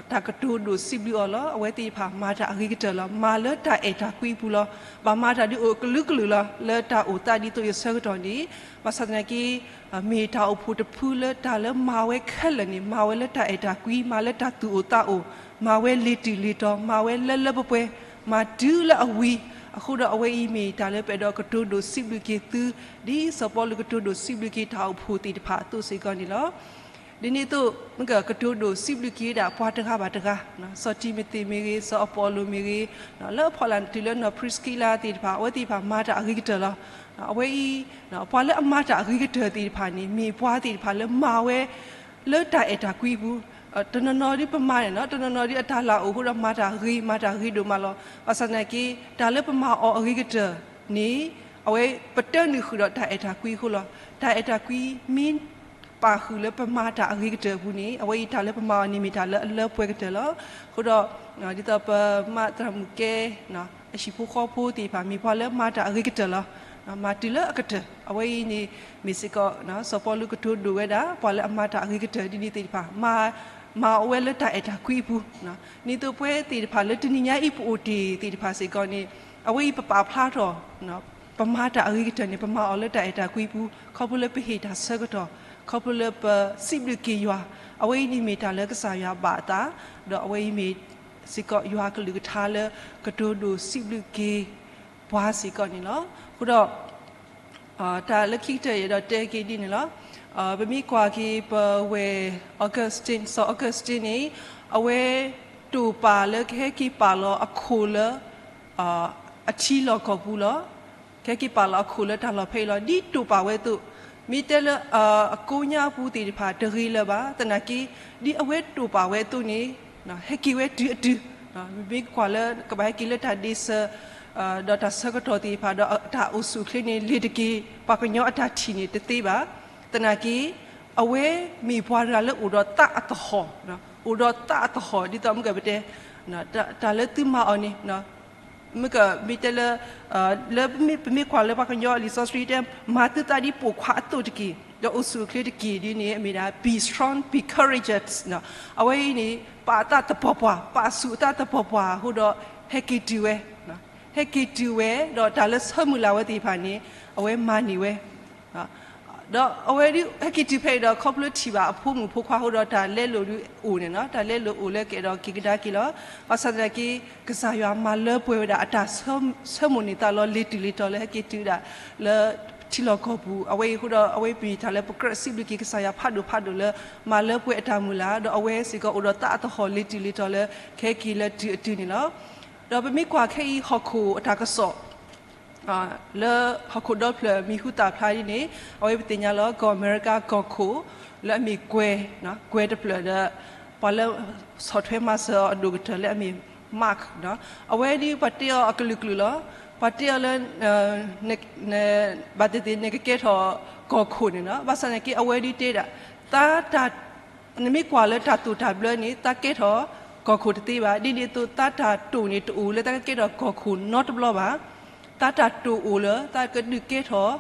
တၢ်ကတိၤဒိၣ်စံးဘျုးအီၤလီၤ. အဝဲသ့ၣ်တဖၣ်မၤတၢ်အဂ့ၤကတၢၢ်လီၤ. မၤလၢတၢ်အဲၣ်တၢ်ကွံအပူၤလီၤ. ဘၣ်မၤတၢ်ဒ်အိၣ်ကလုာ်ကလုာ်လီၤ. လၢတၢ်အိၣ်သးဒ်သိးယဆၢကတီၢ်န့ၣ် ဘၣ်ဆၣ်သနာ်က့ မ့ၢ်တၢ်အိၣ်ဖှိၣ်တဖုလၢတၢ်လၢမၤဝဲခဲလၢာ်န့ၣ် မၤဝဲလၢတၢ်အဲၣ်တၢ်ကွံ, မၤလၢတၢ်သူၣ်အိၣ်သးအိၣ်, မၤဝဲလ့ၤတုၤလ့ၤတီၤ, မၤဝဲလၢလၢပှဲၤပှဲၤ, မၤတုၤလၢအဝံၤ, အဃိဒီးအဝဲအံၤမ့ၢ်တၢ်လၢပအဲၣ်ဒိးကတိၤဒိၣ်စံးဘျုးက့ၤသု, ဒ်စီၤပီလူးကတိၤဒိၣ်စံးဘျုးက့ၤတၢ်အိၣ်ဖှိၣ်သ့ၣ်တဖၣ်အသိးစ့ၢ်ကီးန့ၣ်လီၤ. ဒ်န့ၣ်အသိး မ့ၢ်ကကတိၤဒိၣ်စံးဘျုးက့ၤဝဲဒၣ်ပှၤတဂၤဘၣ်တဂၤ, စီၤတံၤမသ့းမ့ၢ်ဂ့ၤ, စီၤအပီလူးမ့ၢ်ဂ့ၤ, လၢအဖီလာ်တုၤလၢနီၢ်ပြံးစကံလါသ့ၣ်တဖၣ် အဝဲသ့ၣ်တဖၣ်မၤတၢ်အဂ့ၤကတၢၢ်လီၤ. အဝဲအံၤ ပှၤလၢအမၤတၢ်အဂ့ၤကတၢၢ်သ့ၣ်တဖၣ်န့ၣ် မ့ၢ်ပှၤသ့ၣ်တဖၣ်လၢမၤဝဲ လၢတၢ်အဲၣ်တၢ်ကွံအပူၤ, တနီၤနီၤဒ်ပမၤန့ၣ်နီၤ, တနီၤနီၤဒ်အတၢ်လၢအိၣ်အဃိဒီးမၤတၢ်ဂ့ၤ မၤတၢ်ဂ့ၤဒိၣ်မးလီၤ. ဘၣ်ဆၣ်သနာ်က့ တၢ်လၢပမၤအီၤအဂ့ၤကတၢၢ်န့ၣ် အဝဲပတၢနုာ်ဃုာ်ဒီးတၢ်အဲၣ်တၢ်ကွံအဃိလီၤ. တၢ်အဲၣ်တၢ်ကွံမ့ၢ်ပာ်ဃုာ်လၢပမၤတၢ်အဂ့ၤကတၢၢ်အပူၤန့ၣ် အဝဲအံၤတၢ်လၢပမၤအီၤန့ၣ်မ့ၢ်တၢ်လၢအလၢပှဲၤကတၢၢ်လီၤ. အဃိဒီး ဒ်သိးပမၤသရၣ်မုၣ်ကဲ အဟံၣ်ဖိဃီဖိသ့ၣ်တဖၣ် မ့ၢ်ပှၤလၢမၤတၢ်အဂ့ၤကတၢၢ်လီၤ. မၤတုၤလၢအကတၢၢ် အဝဲအံၤန့ၣ် မ့ၢ်စ့ၢ်ကီး စီၤပီလူးကတိၤဒိၣ်ဝဲဒၣ် ပှၤလၢအမၤတၢ်အဂ့ၤကတၢၢ်ဒ်န့ၣ်သ့ၣ်တဖၣ် မၤအီၤဝဲလၢတၢ်အဲၣ်တၢ်ကွံအပူၤ, ဒ်သိးပဝဲသ့ၣ်တဖၣ်လၢတနံၤညါအံၤပအိၣ်တ့ၢ်သ့ၣ်တဖၣ်စ့ၢ်ကီးန့ၣ် အဝဲအံၤပပာ်ဖျါထီၣ် ပမၤတၢ်အဂ့ၤကတၢၢ်န့ၣ် ပမၤအီၤလၢတၢ်အဲၣ်တၢ်ကွံအပူၤ ခီဖျိလၢပဟ့ၣ်တၢ်ဆၢကတီၢ် ခီဖျိလၢပစံးဘျုးက့ၤယွၤ အဝဲအံၤန့ၣ်မ့ၢ်တၢ်လၢကစၢ်ယွၤဘၣ်အသး, ဒီးအဝဲအံၤမ့ၢ်စ့ၢ်ကီးယွၤအကလုၢ်ကထါလၢကတိၤဒိၣ်စံးဘျုးက့ၤပှၤစ့ၢ်ကီးန့ၣ်လီၤ. အဃိဒီး တၢ်လၢခံကတၢၢ်ယအဲၣ်ဒိးတဲက့ၤဒ်န့ၣ်လီၤ. ပမ့ၢ်ကွၢ်က့ၤပဝဲၢ် Augustine, စီၤ Augustine န့ၣ် အဝဲတိာ်ပာ်လၢကဟဲက့ၤပာ်လီၤအခိၣ်လၢ အထံလီၢ်ကီၢ်ပူၤလီၤ. ကဟဲက့ၤပာ်လီၤအခိၣ်လၢတၢ်လီၢ်ဖဲအံၤလီၤ. ဒ်တိာ်ပာ်ဝဲအသိး မ့ၢ်တဲလၢ အကိးညါပူၤသ့ၣ်တဖၣ်တဂ့ၤလၢၤဘၣ်. သနာ်က့ ဒ်အဝဲတိာ်ပာ်ဝဲအသိးန့ၣ် ဟဲက့ၤဝဲတုၤအတုၤ, မ့ၢ်ကွၢ်လၢကဘၣ်ဟဲက့ၤလၢတၢ်ဒ့စၢၤ ဒီးတၢ်ဆၢကတီၢ်သ့ၣ်တဖၣ် ဒီးတၢ်အိၣ်ဆူၣ်အိၣ်ချ့န့ၣ် လ့ၤတက့ၤ ပှၤကညီအတၢ်ထံၣ်န့ၣ်တသ့ဘၣ်. သနာ်က့ အဝဲမ့ၢ်ပှၤတဂၤလၢအိၣ်ဒီးသးအသဟီၣ်, အိၣ်ဒီးသးအသဟီၣ် ဒ်သိးမ့ၢ်ကပတဲ တၢ်လၢသုမၤအီၤန့ၣ် မ့ၢ်ကမ့ၢ်တဲလၢ လၢပမ့ၢ်ကွၢ်လၢပှၤကညီအလံာ်စီဆှံတဲ မၤသုသးဒ်ပိာ်ခွါအသိးတက့ၢ်, ဒီးအိၣ်ဆူၣ်အိၣ်ချ့တက့ၢ်ဒ်န့ၣ် အမ့ၢ်ဒၣ် be strong, be courageous အဝဲအံၤန့ၣ် ပာ်အသးသပှၢ်ပှၢ်, ပာ်ဆူၣ်အသးသပှၢ်ပှၢ်အဃိဒီး ဟဲက့ၤတုၤဝဲ, ဟဲက့ၤတုၤဝဲ ဒီးတၢ်လၢဆၢမုၢ်လၢ်ဝဲသ့ၣ်တဖၣ်န့ၣ် အဝဲမၤန့ၢ်ဝဲ ဒီးအဝဲဒုးဟဲက့ၤတုၤဖဲအံၤဒီး ခီဖျိထံၣ်ဘၣ်အဖိမုၣ်ဖိခွါအဃိဒီး တၢ်လဲလိာ်ဒုးအိၣ်န့ၣ်လီၤ. တၢ်လဲလိာ်အိၣ်လၢကအဲၣ်ဒိးက့ၤကဒါက့ၤလီၤ. ဘၣ်ဆၣ်သနာ်က့ ကစၢ်ယွၤမၤလၢပှဲၤဝဲဒၣ်အတၢ်ဆၢမိၣ်န့ၢ်သးလီၤ လ့ၤတုၤလ့ၤတီၤလၢဟဲက့ၤတုၤဒၣ်လၢထံလီၢ်ကီၢ်ပူၤ အဝဲအံၤအဃိဒီး အဝဲပမ့ၢ်တၢ်လၢပကြၢးစံးဘျုးက့ၤကစၢ်ယွၤဖးဒိၣ်ဖးဒိၣ်လၢ မၤလၢပှဲၤအတၢ်မုၢ်လၢ် ဒီးအဝဲစ့ၢ်ကီးအိၣ်ဒီးသးအသဟီၣ်လ့ၤတုၤလ့ၤတီၤလၢ ကဟဲက့ၤလၢတုၤအတုၤန့ၣ်လီၤ. ဒီးပမ့ၢ်ကွၢ်ခဲအံၤဟီၣ်ခိၣ်အတၢ်ကစီၣ် လၢဟီၣ်ခိၣ်ဒီဖျၢၣ်မံၤဟူသၣ်ဖျါဒ်န့ၣ် အဝဲပသ့ၣ်ညါလီၤ ကီၢ်အမဲရကၤကီၢ်ခိၣ် လၢအမ့ၢ်ကွဲၤ, ကွဲၤတဖျၢၣ်ဒီး ပှၤလၢဆီၣ်ထွဲမၤစၢၤအီၤအဒိၣ်ကတၢၢ်လၢအမ့ၢ် Mark, အဝဲဒုးပှၤတဲအီၤအကလုာ်ကလုာ်လီၤ. ပှၤတဲအီၤလၢ ဘၣ်သ့ၣ်သ့ၣ်နကကဲထီၣ်ကီၢ်ခိၣ်န့ၣ်လီၤ. ဘၣ်ဆၣ်သနာ်က့ အဝဲဒုးတဲဒၣ် နမ့ၢ်ကွၢ်လၢတၢ်တိာ်တၢ်ဘျၢန့ၣ် သးကဲထီၣ်ကီၢ်ခိၣ်တသ့ဘၣ်. ဒ်န့ၣ်အသိး သးတၢ်တိာ်န့ၣ်တအိၣ်လၢသးကကဲထီၣ်ကီၢ်ခိၣ်နီတဘျီဘၣ်. သးတၢ်တိာ်အိၣ်လၢ သးကဒုးကဲထီၣ်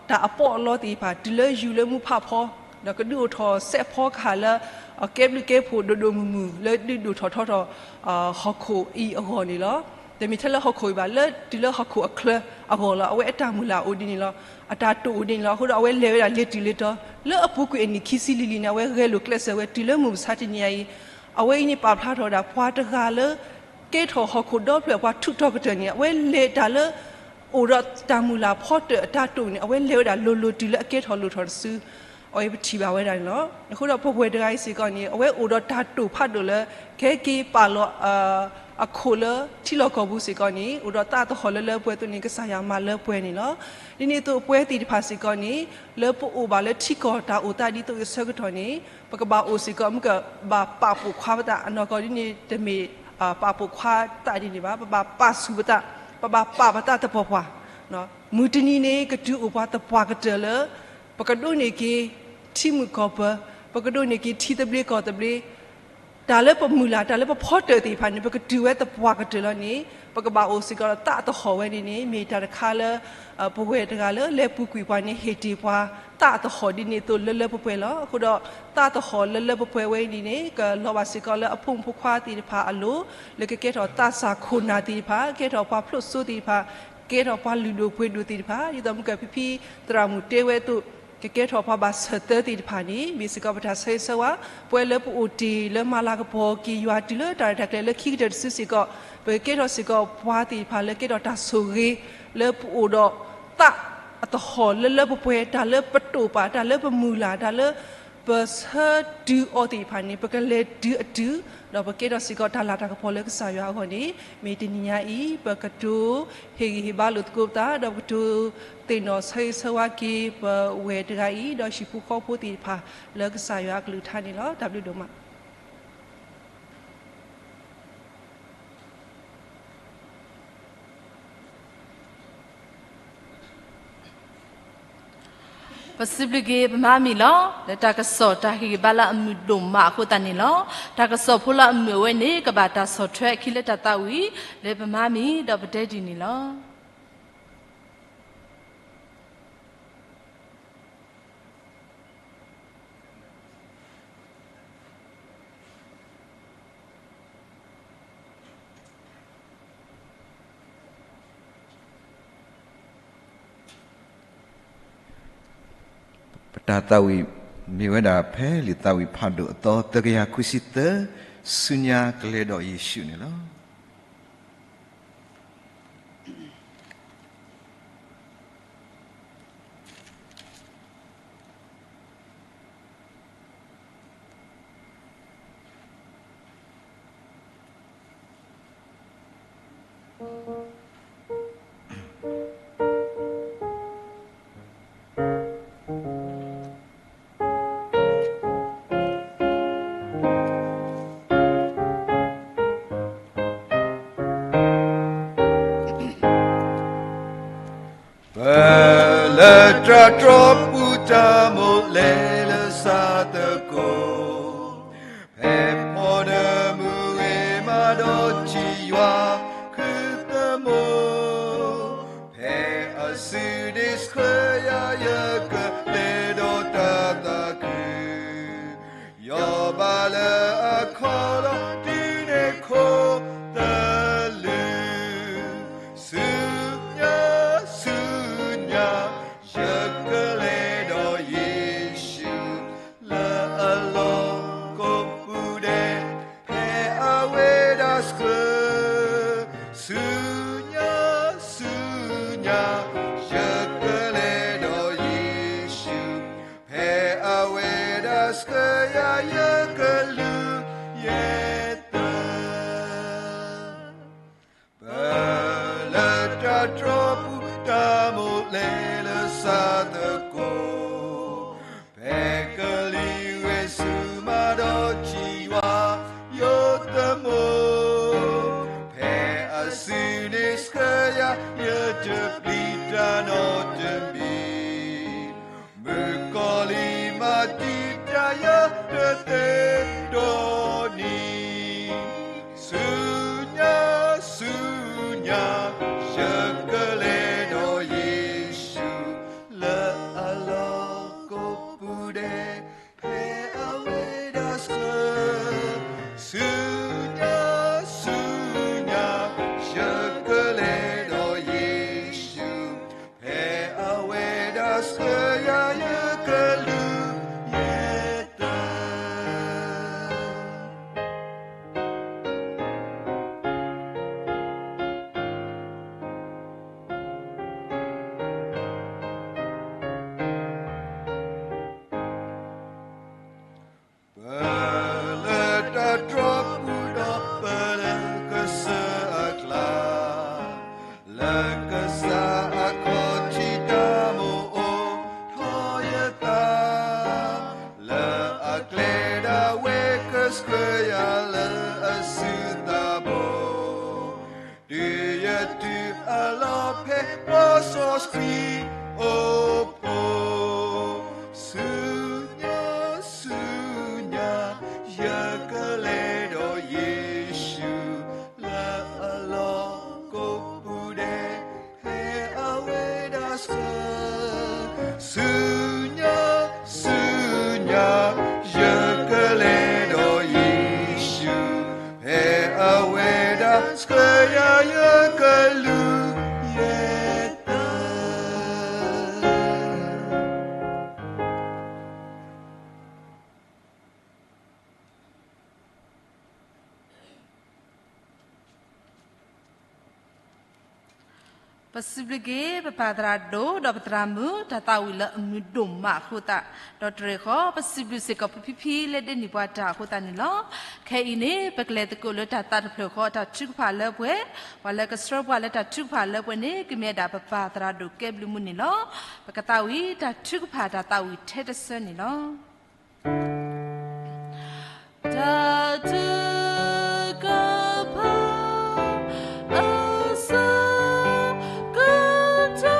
တၢ်အပီးအလီသ့ၣ်တဖၣ် တုၤလၢယူၤလၢမူဖးဖီ ဒီးကဒုးအိၣ်ထီၣ်စဲးဖီကဟၣ်လၢ ကဲဘျုးကဲဖှိၣ်ဒိၣ်ဒိၣ်မုၢ်မုၢ် လၢဒုးဒိၣ်ထီၣ်ထီထီၣ် ဟီၣ်ခိၣ်အံၤအဂီၢ်န့ၣ်လီၤ. တမ့ၢ်ထဲလၢဟီၣ်ခိၣ်အံၤဘၣ် လၢတုၤလၢဟီၣ်ခိၣ်အချၢအဂီၢ်လီၤ. အဝဲအတၢ်မုၢ်လၢ်အိၣ်ဒ်န့ၣ်လီၤ. အတၢ်တိာ်အိၣ်ဒ်န့ၣ်လီၤ. အဃိဒီးအဝဲလဲၤဝဲဒၣ်လ့ၤတုၤလ့ၤတီၤ လၢအပူၤကွံာ်အနံၣ်ခံဆံလံၤလံၤန့ၣ် အဝဲဂဲၤလိာ်ကျဲးစၢးဝဲတုၤလၢမုၢ်မဆါတနံၤအံၤ အဝဲအံၤန့ၣ်ပာ်ဖျါထီၣ်ဝဲဒၣ် ပှၤတဂၤလၢ ကဲထီၣ်ဟီၣ်ခိၣ်ဒီဖျၢၣ်ပှၤထူးထီၣ်ကတၢၢ်န့ၣ် အဝဲလဲၤတၢ်လၢ အိၣ်ဒီးတၢ်မုၢ်လၢ်ဖီတၢၣ်အတၢ်တိာ်န့ၣ် အဝဲလဲၤဝဲဒၣ်လိၤလိၤတုၤလၢအကဲထီၣ်လိၣ်ထီၣ်တစု အဝဲပထံၣ်ဘၣ်ဝဲဒၣ်န့ၣ်လီၤ. အဃိဒီးပဝဲၢ်တဂၤအံၤစ့ၢ်ကီးန့ၣ် အဝဲအိၣ်ဒီးတၢ်တိာ်ဖးဒိၣ်လၢ ကဟဲက့ၤပာ်လီၤ အခိၣ်လၢထံလီၢ်ကီၢ်ပူၤစ့ၢ်ကီးန့ၣ် အိၣ်ဒီးသးသဟီၣ်လၢလၢပှဲၤပှဲၤအသိးန့ၣ် ကစၢ်ယွၤမၤလၢပှဲၤန့ၣ်လီၤ. ဒ်န့ၣ်အသိးအပှဲၤသ့ၣ်တဖၣ်စ့ၢ်ကီးန့ၣ် လၢပအိၣ်ဘၣ်လၢထံကီၢ်တၢ်အိၣ်သးဒ်သိးအံၤအဆၢကတီၢ်န့ၣ် ပကဘၣ်အိၣ်စ့ၢ်ကီး မ့ၢ်ကဘၣ်ပာ်ပိာ်ခွါပသး အနီၢ်ကီၢ်ဒ်န့ၣ် တမ့ၢ်ပာ်ပိာ်ခွါသးဒ်န့ၣ်ဘၣ်. ပဘၣ်ပာ်ဆူၣ်ပသး, ပဘၣ်ပာ်ပသးသပှၢ်ပှၢ် မုၢ်တနံၤန့ၣ် ကတုၤအိၣ်ပှၤသပှၢ်ကတၢၢ်လၢ ပကဒိးန့ၢ်က့ၤထံမုၢ်ကီၢ်ပၢၤ, ပကဒိးန့ၢ်က့ၤထံသဘျ့ကီၢ်သဘျ့, တၢ်လၢပမုၢ်လၢ် တၢ်လၢပဖီတၢၣ်သ့ၣ်တဖၣ်န့ၣ် ပကတုၤဝဲသပှၢ်ကတၢၢ်လီၤန့ၣ် ပကဘၣ်အိၣ်စ့ၢ်ကီးဒီးသးသဟီၣ်ဝဲန့ၣ်န့ၣ် မ့ၢ်တၢ်တခါလၢ ပဝဲၢ်တဂၤလၢလဲၤပူၤကွံာ်ပှၤန့ၣ် ဟ့ၣ်တ့ၢ်ပှၤသးသဟီၣ်ဒ်န့ၣ်အသိးလၢလၢပှဲၤပှဲၤလီၤ. အဃိဒီး သးသဟီၣ်လၢလၢပှဲၤပှဲၤဝဲန့ၣ်န့ၣ် ကလီၤဘၣ်စ့ၢ်ကီးလၢအဖိမုၣ်ဖိခွါသ့ၣ်တဖၣ်အလိၤ လၢကကဲထီၣ်သးစၢ်ခိၣ်နၢ်သ့ၣ်တဖၣ်, ကဲထီၣ်ပှၤဖျိးစိသ့ၣ်တဖၣ်, ကဲထီၣ်ပှၤလုၢ်ဒိၣ်ပှ့ၤဒိၣ်သ့ၣ်တဖၣ်, ဒ်သိးမုၢ်ကၢ်ဖံဖံသရၣ်မုၣ်တဲဝဲအသိး ကကဲထီၣ်ပှၤဘၣ်ဆၢၣ်သၢသ့ၣ်တဖၣ်န့ၣ် မ့ၢ်စ့ၢ်ကီးပတၢ်ဆၢဂ့ၤဆၢဝါ, ပဝဲလၢပအိၣ်တ့ၢ်လၢမၤလၤကပီၤက့ၤယွၤတုၤလၢတၢ်ရဲၣ်တၢ်ကျဲၤလၢခံကတၢၢ်တစုစ့ၢ်ကီး ပကကဲထီၣ်စ့ၢ်ကီးပှၤသ့ၣ်တဖၣ်လၢကဲထီၣ်တၢ်ဆိၣ်ဂ့ၤ လၢပအိၣ်ဒီးသးအသဟီၣ်လၢလၢပှဲၤပှဲၤ, တၢ်လၢပတိာ်ပာ်, တၢ်လၢပမုၢ်လၢ်, တၢ်လၢပဆၢတုၤအီၤသ့ၣ်တဖၣ်န့ၣ် ပကလဲၤတုၤအတုၤ, ဒီးပကဲထီၣ်စ့ၢ်ကီးတၢ်လၤတၢ်ကပီၤလၢကစၢ်ယွၤအဂီၢ်န့ၣ် မ့ၢ်တနံၤညါအံၤ ပကတိၤဟ့ၣ်ဂံၢ်ဟ့ၣ်ဘါလိာ်သကိးပသး ဒီးပကတိၤသ့ၣ်နီၣ်ဆၢဂ့ၤဆၢဝါက့ၤ ပဝဲၢ်တဂၤအံၤ ဒီးဟံၣ်ဖိဃီဖိသ့ၣ်တဖၣ်လၢကစၢ်ယွၤအကလုၢ်ကထါန့ၣ်လီၤ. တၢ်ဘျုးဒိၣ်မး. ပစံးဘျုးက့ၤပမါမံၤလီၤ. လၢတၢ်ကစီၣ်တၢ်ဟ့ၣ်ဂံၢ်ဘါလၢအမုာ်ဒိၣ်မးအဃိသတးန့ၣ်လီၤ. တၢ်ကစီၣ်ဖိလၢအမုာ်အဝဲန့ၣ် ကဘၣ်တၢ်ဆီၣ်ထွဲအခံလၢတၢ်သးဝံၣ် လၢပမါမံၤ ဒီးပတဲဒ်န့ၣ်လီၤ. ပတၢ်သးဝံၣ် မ့ၢ်ဝဲဒၣ်ဖဲလံာ်သးဝံၣ်ဖးဒိၣ်အသီ သၢကယၤခွံဆံသၢ, ဆူညါကလဲၤဒီးယ့ၣ်ၡူးန့ၣ်လီၤ. ပလၢတၢ်တြီပူၤတၢ်မိၣ်လဲၤလၢဆၣ်သကိး, ဖဲဖီနၢမူဂ့ၤမးဒီးထံၣ်ယွၤ ခရံာ်သမူ, ဖဲအစုဒ့ဆှၢယၤ ယကလဲၤဒီးတၢ်သးခု, ယီၢ်ဘၣ်လၢအခီၣ်ဒီးတုၤန့ၢ်ခိၣ်သလုး, ဆူညါ ဆူညါ ယကလဲၤဒီး ဆူညါ ဆူညါ ယကလဲၤဒီးယ့ၣ်ၡူး, ဖဲအဝဲဒၣ်ဆှၢယၤယကလူၤယဲၢ်တၢ် ပလၢတၢ်တြီပူၤတၢ်မိၣ်လဲၤလၢဆၣ်သကိး, ဖဲကလံၤဂ့ၤဆူမၤဒီးထံယွၤယိာ်တမိၢ်, ဖဲအစုန့ၣ်ဆှၢယၤယတပျံၤတၢ်နီတမံၤ မုၣ်ကီၤလံၢ်မၤတံာ်တာ်ယၤတသ့ဒီးနံၤ, ဆူညါ ဆူညါ ယကလဲၤဒီးယ့ၣ်ၡူး, လၢအလီၢ်ကိးပူၤဒဲး ဖဲအဝဲဒၣ်ဆှၢ ဆူညါ ဆူညါ ယကလဲၤဒီးယ့ၣ်ၡူး, ဖဲအဝဲဒၣ်ဆှၢယၤယကလူၤယဲၢ်တၢ် ပလၢတၢ်တြီပူၤဒီးပလၢကစၢၢ်အကျါ, လၢကစၢ်အခီၣ်ထံးတၢ်မိၣ်အိၣ်ထီၣ်ယသး, လၢအကျဲဒၣ်ဝဲကဆှၢယၤလၢအစုသးဘိ, တုၤယတုၤအလီၢ်ဖဲပှၤစီဆှံအိၣ်ဖှိၣ်, ဆူညါ ဆူညါ ယကလဲၤဒီးယ့ၣ်ၡူး, လၢအလီၢ်ကိးပူၤဒဲး ဖဲအဝဲဒၣ်ဆှၢ ဆူညါ ဆူညါ ယကလဲၤဒီးယ့ၣ်ၡူး, ဖဲအဝဲဒၣ်ဆှၢယၤယကလူၤယဲၢ်တၢ် ပစံးဘျုးက့ၤ ပပၢ်သရၣ်ဒိၣ် ဒီးပသရၣ်မုၣ် တၢ်သးဝံၣ်လၢအမုာ်ဒိၣ်မးအဃိသတး, ဒီးတရံးဃီ ပစံးဘျုးစ့ၢ်ကီးပဖံဖံလၢဒ့ၣ်နံၣ်ပှၤတၢ်အဃိသတးန့ၣ်လီၤ. ခဲအံၤန့ၣ် ပကလဲၤသကိးလၢတၢ်သးတဖျၢၣ်ဃီ တၢ်ထုကဖၣ်လၢပှဲၤ, ပှၤလၢကဆှၢပှၤလၢတၢ်ထုကဖၣ်လၢပှဲၤန့ၣ် ကမ့ၢ်ဝဲဒၣ်ပပၢ်သရၣ်ဒိၣ်ကဲဘျုးမုၢ်န့ၣ်လီၤ. ပကသးဝံၣ်တၢ်ထုကဖၣ်တၢ်သးဝံၣ်ထဲတဆၢန့ၣ်လီၤ. တၢ်ထုကဖၣ် အဆၢကတီၢ် ထု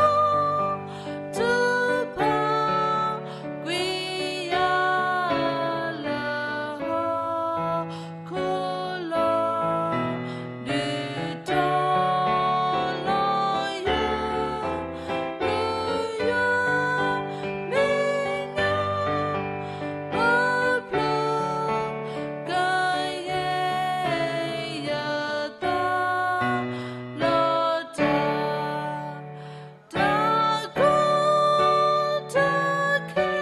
ကဖၣ်ကွံာ်ယၤလၢ ဟီၣ်ခိၣ်လီၤ ဒုးတီၤလီၤယွၤ ယွၤမဲာ်ညါ ပာ်ဖျါကယဲၢ်ယသး လီၤတၢ် တၢ်ကီတၢ်ခဲ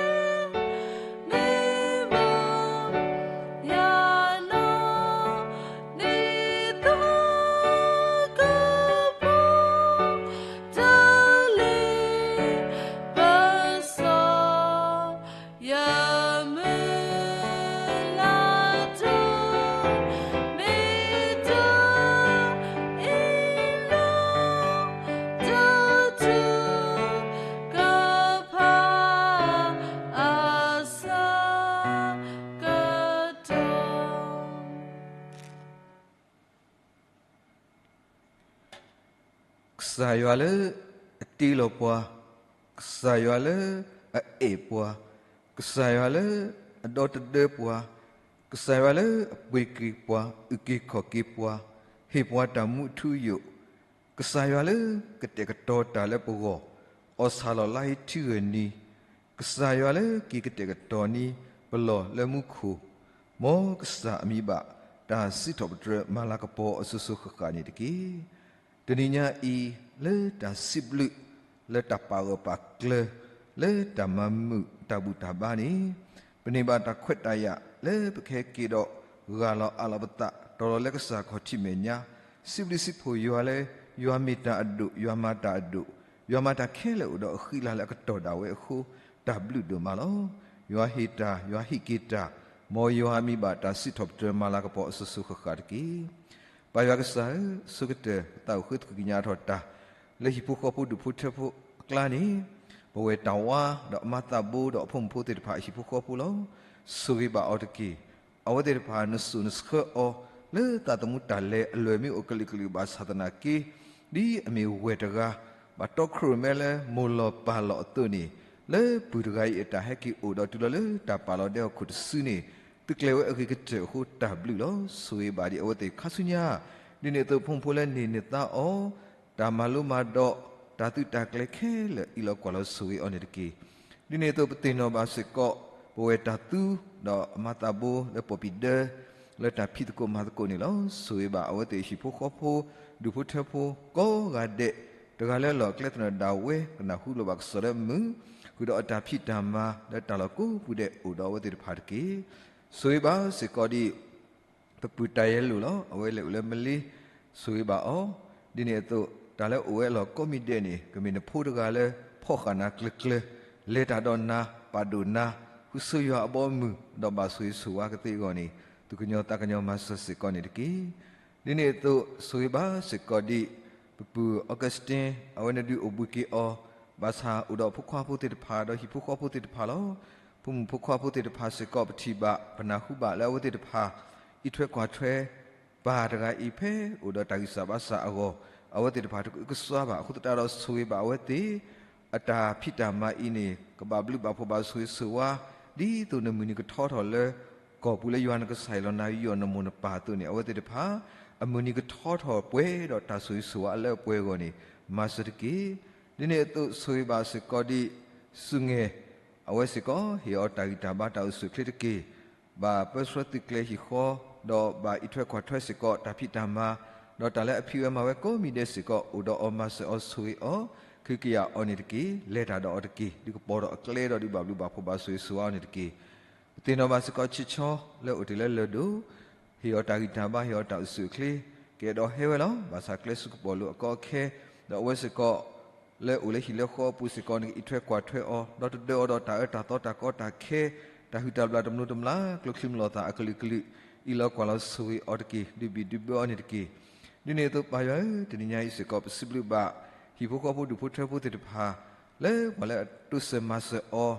မ့ၢ်မၤယၤနီၢ် န့ၣ်သကပီၤ တၢ်လ့ပစီ ယမုၢ်လၢ်တီၤ မ့ၢ်တၢ်အ့ၣ်လိာ် တၢ်ထုကဖၣ် အဆၢကတီၢ် ကစၢ်ယွၤလၢအတ့လီၤပှၤ, ကစၢ်ယွၤလၢအအဲၣ်ပှၤ, ကစၢ်ယွၤလၢအဒီသဒၢပှၤ, ကစၢ်ယွၤလၢအပှ့ၤက့ၤပှၤ အုၣ်က့ၤခီၣ်က့ၤပှၤ, ဟ့ၣ်ပှၤတၢ်မူထူယိာ်, ကစၢ်ယွၤလၢကတဲာ်ကတီၤတၢ်လၢပဂီၢ်, အီၣ်ဆၣ်လီၤလါဟ့ထံဂၢၢ်နံၤ, ကစၢ်ယွၤလၢက့ၤကတဲာ်ကတီၤန့ၢ်ပလီၢ်လၢမူခိၣ်, မ်ကစၢ်အမံၤဘၣ်တၢ်စံးထီၣ်ပတြၢၤမၤလၤကပီၤအစိၤစိၤဃၣ်ဃၣ်န့ၣ်တက့ၢ်. တနံၤညါအံၤ လၢတၢ်စံးဘျုး လၢတၢ်ပာ်ဂၢၢ်ပာ်ကျၢၤ လၢတၢ်မၤမုာ်တၢ်ဘူၣ်တၢ်ဘါန့ၣ် ပန့ၢ်ဘၣ်တၢ်ခွဲးတၢ်ယာ်လၢပကဟဲက့ၤဒီး ဂၢ်လီၤအးလီၤပသး တီၤလီၤလၢကစၢ်ခီၣ်ထံးမဲာ်ညါ, စံးဘျုးစံးဖှိၣ်ယွၤလၢ ယွၤမ့ၢ်တၢ်အဒိၣ်, ယွၤမၤတၢ်အဒိၣ်, ယွၤမၤတၢ်ခဲလၢာ်အိၣ်ဒီးအဃံအလၤလၢအကတီၢ်ဒၣ်ဝဲအဃိ တၢ်ဘျုးဒိၣ်မးလီၤ. ယွၤဟ့ၣ်တၢ်, ယွၤဟ့ၣ်က့ၤတၢ်, မ်ယွၤအမံၤဘၣ်တၢ်စံးထီၣ်ပတြၢၤမၤလၤကပီၤအစိၤစိၤဃၣ်ဃၣ်တက့ၢ်. ပၢ်ယွၤကစၢ်ဧၢ, ဆိကတၢၢ် ပသးအိၣ်ဃုသကိးကညးထီၣ်တၢ် လၢဟံၣ်ဖိဃီဖိဒူၣ်ဖိထၢဖိအကျါန့ၣ်, ပဝဲတၢ်ဝါ ဒီးအမါသးဘိ ဒီးအဖိမုၣ်ဖိသ့ၣ်တဖၣ် ဟံၣ်ဖိဃီဖိလီၤ. ဆိၣ်ဂ့ၤဘၣ်အီၤတက့ၢ်. အဝဲသ့ၣ်တဖၣ် နစိာ်နဆှၢအီၤ လၢသးသမူတၢ်လဲၤအလွဲၢ်မ့ၢ်အိၣ်ကလုာ်ကလုာ်ဘၣ်ဆၣ်သနာ်က့, ဒ်အမ့ၢ်ဝဲၢ်တဂၤ ဘၣ်တီခိၣ်ရိၣ်မဲလၢမိၢ်လီၤပၢ်လီၤအသိးန့ၣ်, လၢပုၢ်တဂၤအံၤအတၢ်ဟဲက့ၤအိၣ်ဒီးတုၤလီၤလၢတၢ်ပာ်လီၤဒဲဟီၣ်ခိၣ်တစုန့ၣ်, သုကျဲၤဝဲအဂ့ၤကတၢၢ်အဃိတၢ်ဘျုးလီၤ. ဆိၣ်ဂ့ၤဘၣ်ဒံးအဝဲသ့ၣ်ခါဆူညါ, ဒ်န့ၣ်အသိးဖိမုၣ်ဖိလၢန့ၢ်နသါအီၤ, တၢ်မၤလိမၤဒိး, တၢ်သုးတၢ်ကျဲၤခဲလၢာ်အံၤလီၤကွၢ်လီၤဆိၣ်ဂ့ၤအီၤန့ၣ်တက့ၢ်. ဒ်န့ၣ်အသိးပသ့ၣ်နီၣ်ဘၣ်စ့ၢ်ကီး ပဝဲၢ်တၢ်သူ ဒီးအမါသးဘိလၢပီၣ်ပံၤဒၢ လၢတၢ်ဖံးသကိးမၤသကိးန့ၣ်လီၤ. ဆိၣ်ဂ့ၤဘၣ်အဝဲသ့ၣ်ဟံၣ်ဖိဃီဖိ ဒူၣ်ဖိထၢဖိကိးဂၤဒဲး, တဂၤလၢလီၢ်အကျဲသနၢၣ်ဒၣ်ဝဲ ကနၢ်ဟူလိာ်ဘၣ်ကစီၣ်လၢမုာ်, ဃုာ်ဒီးအတၢ်ဖံးတၢ်မၤလၢတၢ်လီၢ်ကိးပူၤဒဲးအိၣ်ဒီးအဝဲသ့ၣ်တဖၣ်တက့ၢ်. ဆိၣ်ဂ့ၤဘၣ်စ့ၢ်ကီးဒံး ပပုၢ်တၢ်ယဲလိာ်လီၤ. အဝဲလဲၤအိၣ်လၢမလ့, ဆိၣ်ဂ့ၤဘၣ်အီၤ, ဒ်န့ၣ်အသိး တၢ်လၢအိၣ်ဝဲအလီၢ်ကိးမံၤဒဲးန့ၣ် ကမ့ၢ်နဖိတဂၤလၢ ဖီၣ်ဃာ်နၤကျၢၤကျၢၤ, လဲၤတၢ်ဒီးနၤ, ပာ်ဒိၣ်နၤ, ဃုဆိယွၤအဘီအမုၢ်, ဒီးဘၣ်ဆိၣ်ဂ့ၤဆိၣ်ဝါကသ့အဂီၢ်န့ၣ် သူၣ်ကညီၤသးကညီၤမၤစၢၤစ့ၢ်ကီးန့ၣ်တက့ၢ်. ဒ်န့ၣ်အသိး ဆိၣ်ဂ့ၤဘၣ်စ့ၢ်ကီးဒံး ပပုၢ် Augustine အဝဲနဒုးအိၣ်ဘှံးက့ၤအီၤ, ဘၣ်ဆၣ်အိၣ်ဒီးဖိခွါဖိသ့ၣ်တဖၣ် ဒီးဟံၣ်ဖိဃီဖိသ့ၣ်တဖၣ်လီၤ. ဖိမုၣ်ဖိခွါဖိသ့ၣ်တဖၣ်စ့ၢ်ကီး ပထံၣ်ဘၣ် ပနၢ်ဟူဘၣ်လၢအဝဲသ့ၣ်တဖၣ် အံးထွဲကွၢ်ထွဲ ပၢ်တဂၤအံၤဖဲအိၣ်ဒီးတၢ်ဂံၢ်စၢ်ဘါစၢ်အဂီၢ်, အဝဲသ့ၣ်တဖၣ်တကအုကစွါဘၣ်. အဃိသတးဒီးဆိၣ်ဂ့ၤဘၣ်အဝဲသ့ၣ် အတၢ်ဖံးတၢ်မၤအံၤန့ၣ် ကဘၣ်ဘျုးဘၣ်ဖှိၣ်ဘၣ်ဆိၣ်ဂ့ၤဆိၣ်ဝါ, ဒ်သိးနမုၢ်နံၤကထီထီၣ်လၢ ကီၢ်ပူၤလၢယွၤနကစၢ်အံၤလီၤနၤယီၢ်နမိၢ်နပၢ်အသိးန့ၣ် အဝဲသ့ၣ်တဖၣ် အမုၢ်နံၤကထီထီၣ်ပှဲၤဒီးတၢ်ဆိၣ်ဂ့ၤဆိၣ်ဝါအလၢအပှဲၤအဂီၢ်န့ၣ် မၤစၢၤတက့ၢ်. ဒ်န့ၣ်အသိးဆိၣ်ဂ့ၤဘၣ်စ့ၢ်ကီးဒံး စူၢ်ငဲၢ် အဝဲစ့ၢ်ကီးဟ့ၣ်အီၤတၢ်ဂံၢ်တၢ်ဘါတၢ်အိၣ်ဆူၣ်အိၣ်ချ့တက့ၢ်. ဘၣ်ပၢဆှၢသုးကျဲၤဟံၣ်ဃီ, ဒီးဘၣ်အံးထွဲကွၢ်ထွဲစ့ၢ်ကီးတၢ်ဖံးတၢ်မၤ, ဒီးတၢ်လၢအဖံးဝဲမၤဝဲကိးမံၤဒဲးစ့ၢ်ကီး အိၣ်ဒီးအီၤမၤစၢၤအီၤဆိၣ်ဂ့ၤအီၤ, ခုကယာ်အီၤန့ၣ်တက့ၢ်. လဲၤတၢ်ဒီးအီၤတက့ၢ်. ဒုးကပီၤဒီးအကျဲဒီးဒုးဘၣ်ဘျုးဘၣ်ဖှိၣ်ဘၣ်ဆိၣ်ဂ့ၤဆိၣ်ဝါအီၤန့ၣ်တက့ၢ်. ပသ့ၣ်နီၣ်ဘၣ်စ့ၢ်ကီးဆံၣ်ဆီလၢအိၣ်တ့ၢ်လၢလၢၢ်ဒိၣ်, ဟ့ၣ်အီၤတၢ်ဂံၢ်တၢ်ဘါ ဟ့ၣ်အီၤတၢ်အိၣ်ဆူၣ်အိၣ်ချ့, ကအဲၣ်ဒိးဟဲဝဲလီၤ. ဘၣ်ဆၣ်ကျဲစ့ၢ်ကီးပီၣ်လိာ်အကီအခဲ, ဒီးအဝဲစ့ၢ်ကီး လၢအိၣ်လၢဟံၣ်လၢဃီအပူၤစ့ၢ်ကီးန့ၣ် ကအံးထွဲကွၢ်ထွဲအီၤ, ဒီးတဒၢအီၤဒီးတၢ်အၢတၢ်သီတၢ်ကီတၢ်ခဲ, တၢ်ဟုၣ်တၢ်ဘျၣ်တမျိာ်တမျာ် ကျိချံမျိာ်သၣ်အကလုာ်ကလုာ်, အံၤလီၤကွၢ်လီၤဆိၣ်ဂ့ၤအီၤတက့ၢ်. ဒုးဘံၣ်ဒုးဘၢအီၤန့ၣ်တက့ၢ်. ဒ်န့ၣ်အသိးပၢ်ယွၤဧၢ, တနံၤညါအံၤစ့ၢ်ကီး ပစံးဘျုးဘၣ် ဟံၣ်ဖိဃီဖိဒူၣ်ဖိထၢဖိသ့ၣ်တဖၣ် လၢပှၤလၢအတိစၢၤမၤစၢၤအီၤ,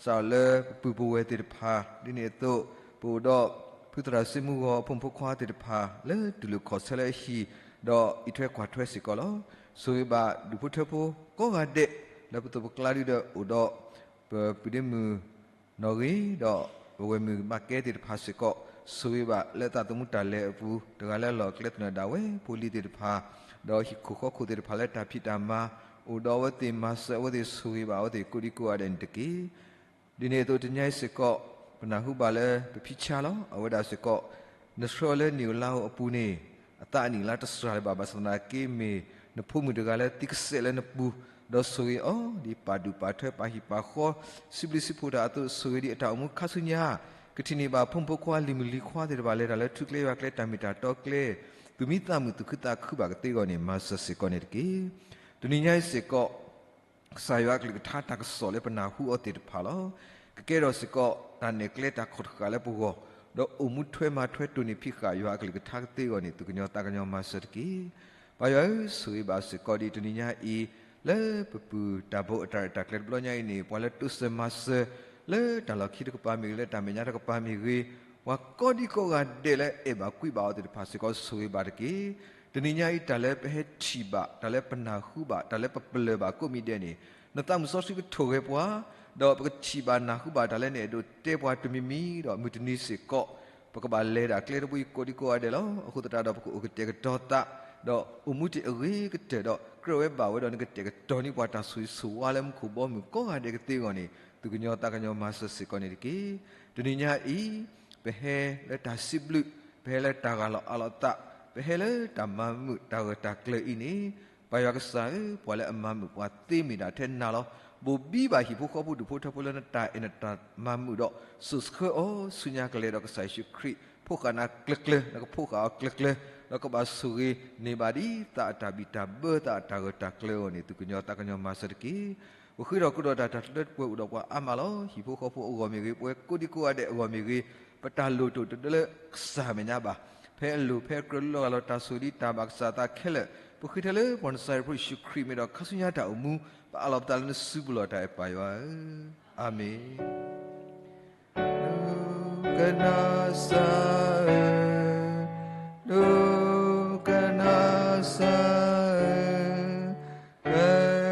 စးထီၣ်လၢပပုၢ်ပဝဲၢ်သ့ၣ်တဖၣ်, ဒ်န့ၣ်အသိး ပအိၣ်ဒီး ဖုသရၣ်စ့မူဂီၤအဖိမုၣ်ဖိခွါသ့ၣ်တဖၣ် လၢတူၢ်လိာ်ခီၣ်ဆၢလၢအဟံၣ်, ဒီးအံးထွဲကွၢ်ထွဲစ့ၢ်ကီးလီၤ. ဆိၣ်ဂ့ၤဘၣ်ဒူၣ်ဖိထၢဖိကိးဂၤဒဲး လၢပသိးပကျါဒုဒီးအိၣ်ဒီး ပပုၢ်ဒ့မုၣ် နီၣ်ဂ့ၤ, ဒီးပဝဲၢ်မုၣ်မးကဲသ့ၣ်တဖၣ်စ့ၢ်ကီး, ဆိၣ်ဂ့ၤဘၣ်လၢသးသမူတၢ်လဲၤအပူၤ တဂၤလၢအလီၢ်အကျဲသနၢၣ်ဒၣ်ဝဲ ဖိလံၤသ့ၣ်တဖၣ်, ဒီးဟံၣ်ခိၣ်ဃီခိၣ်သ့ၣ်တဖၣ်လၢတၢ်ဖံးတၢ်မၤ, အိၣ်ဒီးအဝဲသ့ၣ်မၤစၢၤအဝဲသ့ၣ် ဆိၣ်ဂ့ၤဘၣ်အဝဲသ့ၣ်ကိးဒံကိးဂၤဒဲးန့ၣ်တက့ၢ်. ဒ်န့ၣ်အသိးတနံၤညါအံၤစ့ၢ်ကီး ပနၢ်ဟူဘၣ်လၢပဖံဆါလီၤ. အဝဲဒၣ်စ့ၢ်ကီး နဆှၢအီၤလၢနံၣ်ဧိၤလါဧိၤအပူၤန့ၣ် အသးအနံၣ်လါတစှၤလၢၤဘၣ် ဘၣ်ဆၣ်သနာ်က့မ့ၢ် နဖိမုၣ်တဂၤလၢသံကစဲးလၢနပူၤ, ဒီးဆိၣ်ဂ့ၤအီၤ ဒ်ပာ်ဒူၣ်ပာ်ထွဲပာ်ဟံၣ်ပာ်ဃီ စံးဘျုးစံးဖှိၣ်တၢ်အသိး ဆိၣ်ဂ့ၤဒံးအတၢ်အိၣ်မူခါဆူညါ, ကထံၣ်န့ၢ်ဘၣ်ဖိမုၣ်ဖိခွါလံၤမုၣ်လံၤခွါသ့ၣ်တဖၣ် လဲၤတၢ်လၢထူကျဲယွၤကျဲ တၢ်မ့ၢ်တၢ်တီကျဲ, သူၣ်မံသးမုာ်သူၣ်ခုသးခုဘၣ်ကသ့အဂီၢ်န့ၣ် မၤစၢၤစ့ၢ်ကီးန့ၣ်တက့ၢ်. တနံၤညါအံၤစ့ၢ်ကီး ကစၢ်ယွၤအကလုၢ်ကထါတၢ်ကစီၣ်လၢပနၢ်ဟူအီၤသ့ၣ်တဖၣ်လီၤ. ကကဲထီၣ်စ့ၢ်ကီး တၢ်နဲၣ်ကျဲတၢ်ခီၣ်တဃာ်လၢပဂီၢ်, ဒီးအိၣ်မူထွဲမၤထွဲတိၢ်န့ၢ်ဖံးဃာ်ယွၤအကလုၢ်ကထါကသ့အဂီၢ်န့ၣ် သူၣ်ကညီၤသးကညီၤမၤစၢၤတက့ၢ်. ပၢ်ယွၤဧၢ, ဆိၣ်ဂ့ၤဘၣ်စ့ၢ်ကီးဒံးတနံၤညါအံၤ, လၢပပုၢ်တၢ်ဘိးအတၢ်ရဲၣ်တၢ်ကျဲၤတဘျီညါအံၤန့ၣ် ပှၤလၢတိစၢၤမၤစၢၤ လၢတၢ်လီၢ်ခံတကပၤမ့ၢ်ဂ့ၤ, လၢတၢ်မဲာ်ညါတကပၤမ့ၢ်ဂ့ၤ, ပှၤကိးဒံကိးဂၤဒဲးလၢအဲၣ်ဘၣ်ကွံဘၣ်အီၤသ့ၣ်တဖၣ်စ့ၢ်ကီး ဆိၣ်ဂ့ၤဘၣ်တက့ၢ်. တနံၤညါအံၤ တၢ်လၢပဟဲထံၣ်ဘၣ်, တၢ်လၢပနၢ်ဟူဘၣ်, တၢ်လၢပပလၢၢ်ဘၣ်ကိးမံၤဒဲးန့ၣ်, နသးမုၢ်စီဆှံကထိၣ်ဂဲၤပှၤ, ဒီးပကထံၣ်ဘၣ်နၢ်ဟူဘၣ်တၢ်လၢနအဲၣ်ဒိးတဲပှၤတမံၤမံၤ, ဒီးမုၢ်တနံၤစ့ၢ်ကီး ပကဘၣ်လဲၤဒၣ်ကျဲတဘိယူၢ်ကိးဒံကိးဂၤဒဲးလီၤ. အဃိသတးဒီး ပကအိၣ်ကတဲာ်ကတီၤသး, ဒီးအိၣ်မူတ့ၢ်အဂ့ၤကတၢၢ်ဒီး ကြၢးဝဲဘၣ်ဝဲဒီးနကတဲာ်ကတီၤန့ၢ်ပှၤတၢ်ဆိၣ်ဂ့ၤဆိၣ်ဝါလၢမူခိၣ်ဘီမုၢ်ကိးဂၤဒဲးကသ့အဂီၢ်န့ၣ် သူၣ်ကညီၤသးကညီၤမၤစၢၤစ့ၢ်ကီးန့ၣ်တက့ၢ်. တနံၤညါအံၤ ပဟဲလၢတၢ်စံးဘျုး, ပဟဲလၢတၢ်ဂၢ်လီၤအးလီၤသး, ပဟဲလၢတၢ်မၤမုာ်တၢ်ဂၢၢ်တၢ်ကျၢၤအံၤန့ၣ်, ပၢ်ယွၤကစၢ်ဧၢ, ပှၤလၢအမၤမုာ်ပှၤသ့မ့ၢ်ဒၣ်ထဲနၤလီၤ. ဘိးဘံဘၣ်ဟံၣ်ဖိဃီဖိဒူၣ်ဖိထၢဖိလၢနတၢ်အဲၣ်နတၢ်မၤမုာ်ဒီး စိာ်ဆှၢအီၤဆူညါကလဲၤဒီး ကစၢ်ယ့ၣ်ၡူးခရံာ် ဖိဃာ်နၤကျၢၤကျၢၤ, နကဖိဃာ်အီၤကျၢၤကျၢၤ, ဒီးကဘၣ်ဆိၣ်ဂ့ၤန့ၢ်ဘၣ်ဒ်သးအတၢ်ဘံၣ်တၢ်ဘၢသးအတၢ်ဂၢၢ်တၢ်ကျၢၤအဂီၢ်န့ၣ် သူၣ်ကညီၤသးကညီၤမၤစၢၤတက့ၢ်. ပဃ့ဒီးကိးဒီးတၢ် တၢ်လၢတပှဲၤအိၣ်ဒီးပှၤအါမးလီၤ. ဟံၣ်ဖိဃီဖိအဂီၢ်မ့ၢ်ဂ့ၤ, ပဝဲကိးဒံကိးဂၤဒဲးအဂီၢ်မ့ၢ်ဂ့ၤ, ပတၢ်လိၣ်တအိၣ်တဒၢလၢကစၢ်မဲာ်ညါဘၣ်. ဖဲအလိၣ်ဖဲအကြၢးလီၤဂာ်လီၤတၢ်ဆိၣ်ဂ့ၤဒ်တၢ်ဘၣ်ကစၢ်အသးခဲလၢာ်, ပဃ့ထဲလၢပှၤနစၤရ့းဖိယ့ၣ်ၡူးခရံာ်မ့ၢ်ဒီး ခါဆူညါတၢ်အိၣ်မူ, ပအးလီၤပသးလၢနစုပူၤလီၤ. တၢ်အဲၣ်ပၢ်ယွၤဧၢ, အၤမ့ၣ်. ဒိကနၣ်စၢ်ဧၢ, ဒိကနၣ်စၢ်ဧၢ, က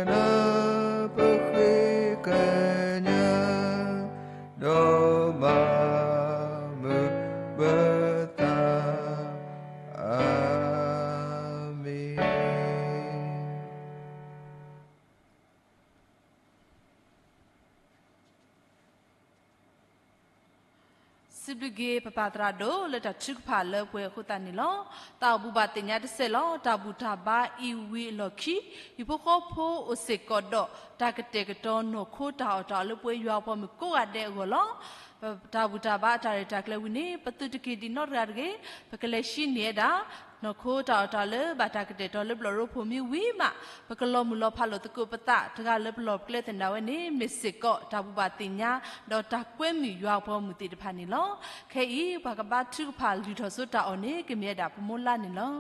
နၣ်ပဃ့ကညး, ဒီးမၤမုာ်ဘၢသး, အၤမ့ၣ်. စံးဘျုးက့ၤပပၢ်သရၣ်ဒိၣ်လၢတၢ်ထုကဖၣ်လၢပှဲၤအဃိသတးန့ၣ်လီၤ. တၢ်အိၣ်ဘူးဘၣ်သ့ၣ်ညါတစဲးလီၤ. တၢ်ဘူၣ်တၢ်ဘါအံၤဝံၤအလီၢ်ခံ, ဟံၣ်ဖိဃီဖိအိၣ်စ့ၢ်ကီးဒီး တၢ်ကတဲာ်ကတီၤနီၢ်ခိတၢ်အီၣ်တၢ်အီလၢပဝဲယွၤပှၤမုၣ်ကိးဂၤဒဲးအဂီၢ်လီၤ. ပတၢ်ဘူၣ်တၢ်ဘါအတၢ်ရဲၣ်တၢ်ကျဲၤဝံၤန့ၣ် ပသုတက့ၤဒံးနီတဂၤတဂ့ၤ, ပကလဲၤဟံးန့ၢ်ဝဲဒၣ် နီၢ်ခိတၢ်အီၣ်တၢ်အီလၢဘၣ်တၢ်ကတဲာ်ကတီၤလၢဘျီၣ်ရိဖှိၣ်မ့ၢ်ဝံၤမး, ပကလီၤမုၢ်လီၤဖးလိာ်သကိးပသးတဂၤလၢပလီၢ်ပကျဲသနၢၣ်ဝဲန့ၣ် မ့ၢ်စ့ၢ်ကီးတၢ်ဘူၣ်ဘၣ်သ့ၣ်ညါ ဒီးတၢ်ကွဲမုာ်ယွၤပှၤမုၣ်သ့ၣ်တဖၣ်န့ၣ်လီၤ. ခဲအံၤ ပှၤကဘါထုကဖၣ်လုၢ်ထီၣ်စိတၢ်အီၣ်န့ၣ် ကမ့ၢ်ဝဲဒၣ်ပမိၢ်လါန့ၣ်လီၤ.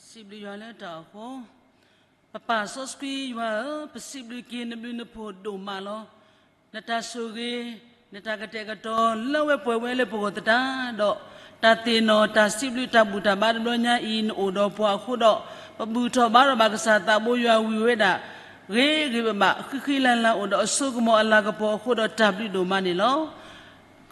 စံးဘျုးယွၤလၢတၢ်အဃိ, ပပၢ်စီဆှံယွၤဧၢ, ပစံးဘျုးက့ၤနဘျုးနဖှိၣ်ဒိၣ်မးလီၤ. နတၢ်ဆိၣ်ဂ့ၤ, နတၢ်ကတဲာ်ကတီၤလၢဝဲပှဲၤဝဲလၢပဂီၢ်သတးဒီး, တၢ်သ့ၣ်နီၣ်တၢ်စံးဘျုးတၢ်ဘူၣ်တၢ်ဘါတဘျီညါအံၤ နအိၣ်ဒီးပှၤအဃိဒီး, ပဘူၣ်ထီၣ်ဘါထီၣ်ဘၣ်ကစၢ်သးဘိယွၤဝံၤဝဲဒၣ် ဂ့ၤဂ့ၤဘၣ်ဘၣ် ဃံဃံလၤလၤ အိၣ်ဒီးအစိကမီၤအလၤကပီၤအဃိဒီး တၢ်ဘျုးဒိၣ်မးန့ၣ်လီၤ.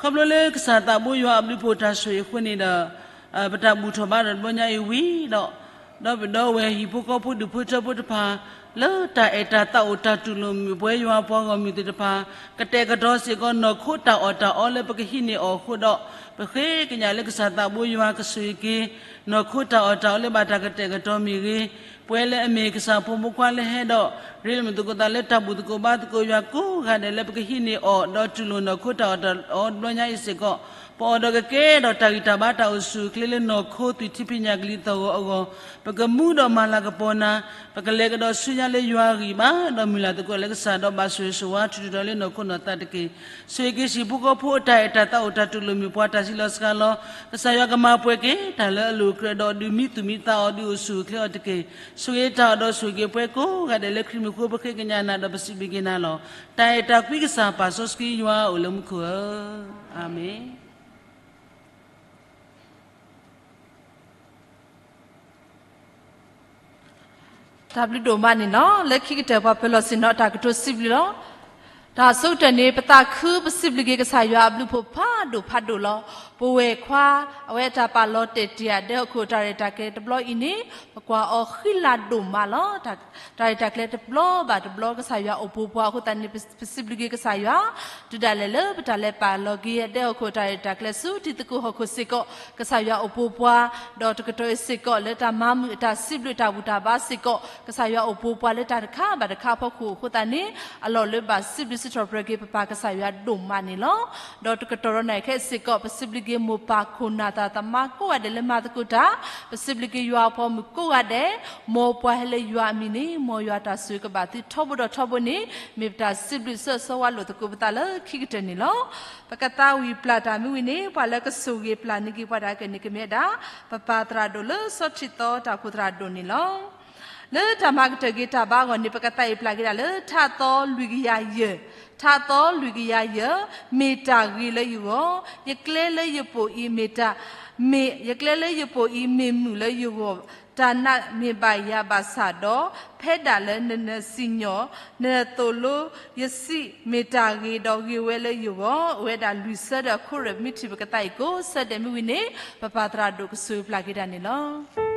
ခီဖျိလၢကစၢ်သးဘိယွၤအဘျုးဖှိၣ်တၢ်ဆိၣ်ဂ့ၤအဃိန့ၣ်ဒီး, ပတၢ်ဘူၣ်ထီၣ်ဘါထီၣ်တဘျီညါအံၤဝံၤဒီး, ဒီပုၢ်ဒီဝဲၢ်ဟံၣ်ဖိဃီဖိဒူၣ်ဖိထၢဖိတဖၣ်, လၢတၢ်အဲၣ်တၢ်သးအိၣ်တၢ်တူၢ်လိာ်မုာ်ပဝဲယွၤပှၤဂီၢ်မုၢ်သ့ၣ်တဖၣ်, ကတဲာ်ကတီၤစ့ၢ်ကီးနီၢ်ခိတၢ်အီၣ်တၢ်အီလၢပကဟံးန့ၢ်အီၤအဃိဒီး, ပဃ့ကညးလၢကစၢ်သးဘိယွၤကဆိၣ်ဂ့ၤက့ၤ နီၢ်ခိတၢ်အီၣ်တၢ်အီလၢဘၣ်တၢ်ကတဲာ်ကတီၤမ့ၢ်ဂ့ၤ, ပဝဲလၢအမ့ၢ်ကစၢ်ဖိမုၣ်ဖိခွါလၢဟဲဒီး, ရ့လိာ်မုာ်သကိးသးလၢတၢ်ဘူၣ်သကိးဘါသကိးယွၤကိးဂၤဒဲးလၢပကဟံးန့ၢ်အီၤ ဒီးတူၢ်လိာ်နီၢ်ခိတၢ်အီၣ်တၢ်အီတဘျီညါအံၤစ့ၢ်ကီး, ပအီၣ်ဒီးကကဲထီၣ်တၢ်ဂံၢ်တၢ်ဘါတၢ်အိၣ်ဆူၣ်အိၣ်ချ့လၢနီၢ်ခိသွံၣ်ထံဖံးညၣ်ကလံၤသီၣ်ဂီၤအဂီၢ်, ပကမူဒီးမၤလၤကပီၤနၤ, ပကလဲၤကဒီးဆူညါလၢယွၤအဂံၢ်ဘါ, ဒီးမုၢ်လၢ်သကိးလၢကစၢ်ဒီးဘၣ်ဆိၣ်ဂ့ၤဆိၣ်ဝါထူးထူးတီၤလၢနီၢ်ခိနီၢ်သးတက့ၢ်. ဆိၣ်ဂ့ၤက့ၤဟံၣ်ဖိဃီဖိအတၢ်အဲၣ်တၢ်သးအိၣ်တၢ်တူၢ်လိာ်မုာ်ပှၤတၢ်စံးလီၤစှၤလီၤ, ကစၢ်ယွၤကမၤပှဲၤက့ၤတၢ်လၢအလိၣ်အကြၢးဒီးဒုးမံသူၣ်မံသးအီၤဒုးအိၣ်ဆူၣ်အိၣ်ချ့အီၤတက့ၢ်. ဆိၣ်ဂ့ၤတၢ်အီၣ်ဒီးဆိၣ်ဂ့ၤပှၤကိးဂၤဒဲးလၢခရံာ်မံၤအဃိပဃ့ကညးနၤဒီးပစံးဘျုးက့ၤနၤလီၤ. တၢ်အဲၣ်တၢ်ကွံကစၢ်ပၢ်စီဆှံယွၤအိၣ်လၢမူခိၣ်ဧၢ, အၤမ့ၣ်. တၢ်ဘျုးဒိၣ်မးန့ၣ်လီၤ. လၢခံကတၢၢ်ပှၤပၢၤလီၢ်ဆ့ၣ်နီၤတၢ်ကတိၤစံးဘျုးလီၤ. တၢ်ဆိကတၢၢ်န့ၣ် ပသးခုပစံးဘျုးက့ၤကစၢ်ယွၤအဘျုးဖှိၣ်ဖးဒိၣ်ဖးဒိၣ်လီၤ. ပဝဲၢ်ခွါ အဝဲအတၢ်ပာ်လီၤတဲာ်တ့ၢ်အဒဲဟီၣ်ခိၣ်တၢ်ရဲၣ်တၢ်ကျဲၤတဘျီအံၤန့ၣ် ပကွၢ်အီၤဃံလၤဒိၣ်မးလီၤ. တၢ်ရဲၣ်တၢ်ကျဲၤတဘျီဘၣ်တဘျီ ကစၢ်ယွၤအိၣ်ပိၤပှၤအဃိသတးန့ၣ် ပစံးဘျုးက့ၤကစၢ်ယွၤ တုၤဒၣ်လဲာ်လၢပတၢ်လဲၤပာ်လီၤက့ၤအဒဲဟီၣ်ခိၣ်တၢ်ရဲၣ်တၢ်ကျဲၤဆူထံသကိးဟီၣ်ခိၣ်စ့ၢ်ကီး ကစၢ်ယွၤအိၣ်ပိၤပှၤ ဒီးတကတီၢ်အံၤစ့ၢ်ကီးလၢတၢ်မၤမုာ်အတၢ်စံးဘျုးတၢ်ဘူၣ်တၢ်ဘါစ့ၢ်ကီး ကစၢ်ယွၤအိၣ်ပိၤပှၤလၢတၢ်တခါဘၣ်တခါအဖီခိၣ်အဃိသတးန့ၣ် အလီၢ်လၢဘၣ်စံးဘျုးစံးထီၣ်ပတြၢၤက့ၤပပၢ်ကစၢ်ယွၤဒိၣ်မးန့ၣ်လီၤ. ဒီးတကတီၢ်ဒီးနၢ်ခဲအံၤစ့ၢ်ကီး ပစံးဘျုးက့ၤမိၢ်ပၢ်ခိၣ်နၢ်သးသမါကိးဂၤဒဲးလၢမၤသကိးတၢ်, ပစံးဘျုးက့ၤယွၤအပှၤမုၣ်ကိးဂၤဒဲး, မ်ပှၤဟဲလၢယွၤအမံၤန့ၣ် မ်ယွၤတၢ်ဆိၣ်ဂ့ၤကဘၣ်သုထီဘိဒီးထီဘိန့ၣ် မ့ၢ်ပတၢ်စံးဘျုးဆၢဂ့ၤဆၢဝါလိာ်သကိးပသးလၢခံကတၢၢ်န့ၣ်လီၤ. ပကသးဝံၣ်ပျၢ်တၢ်မ့ၢ်ဝံၤန့ၣ် ပှၤလၢကဆိၣ်ဂ့ၤပျၢ်န့ၢ်က့ၤပှၤတၢ်ကဲန့ၣ် ကမ့ၢ်ဝဲဒၣ် ပပၢ်သရၣ်ဒိၣ်လၢစီၤထံးသီတၢ်အိၣ်ဖှိၣ်သရၣ်ဒိၣ်န့ၣ်လီၤ. လၢတၢ်မၤကတၢၢ်က့ၤတၢ်ဘါအဂီၢ်န့ၣ် ပကသးဝံၣ်ပျၢ်က့ၤဒၣ်လၢ ထးသီလွံၢ်ကယၤယဲၢ်, ထးသီလွံၢ်ကယၤယဲၢ်, မ့ၢ်တၢ်ဂ့ၤလၢယဂီၢ်, ယကျဲလၢယပိာ်အံၤမ့ၢ်တၢ်, မ့ၢ်, ယကျဲလၢယပိာ်အံၤမ့ၢ်မုာ်လၢယဂီၢ်, တၢ်နာ်မ့ၢ်ဘၣ်ယၤဘၣ်ဆၣ်ဒီး, ဖဲဒၣ်လၢနနၢၤစံၣ်ညီၣ်, နသိၣ်လိယစံး, မ့ၢ်တၢ်ဂ့ၤဒီးဂ့ၤဝဲလၢယဂီၢ်, အိၣ်ဝဲဒၣ်လွံၢ်ဆၢဒီးအခိၣ်ရၢၢ် ပမ့ၢ်ထံၣ်ပကသးအံၤကိးဆၢဒဲးမ့ၢ်ဝံၤန့ၣ် ပပၢ်သရၣ်ဒိၣ်ကဆိၣ်ဂ့ၤပျၢ်က့ၤဒၣ်န့ၣ်လီၤ.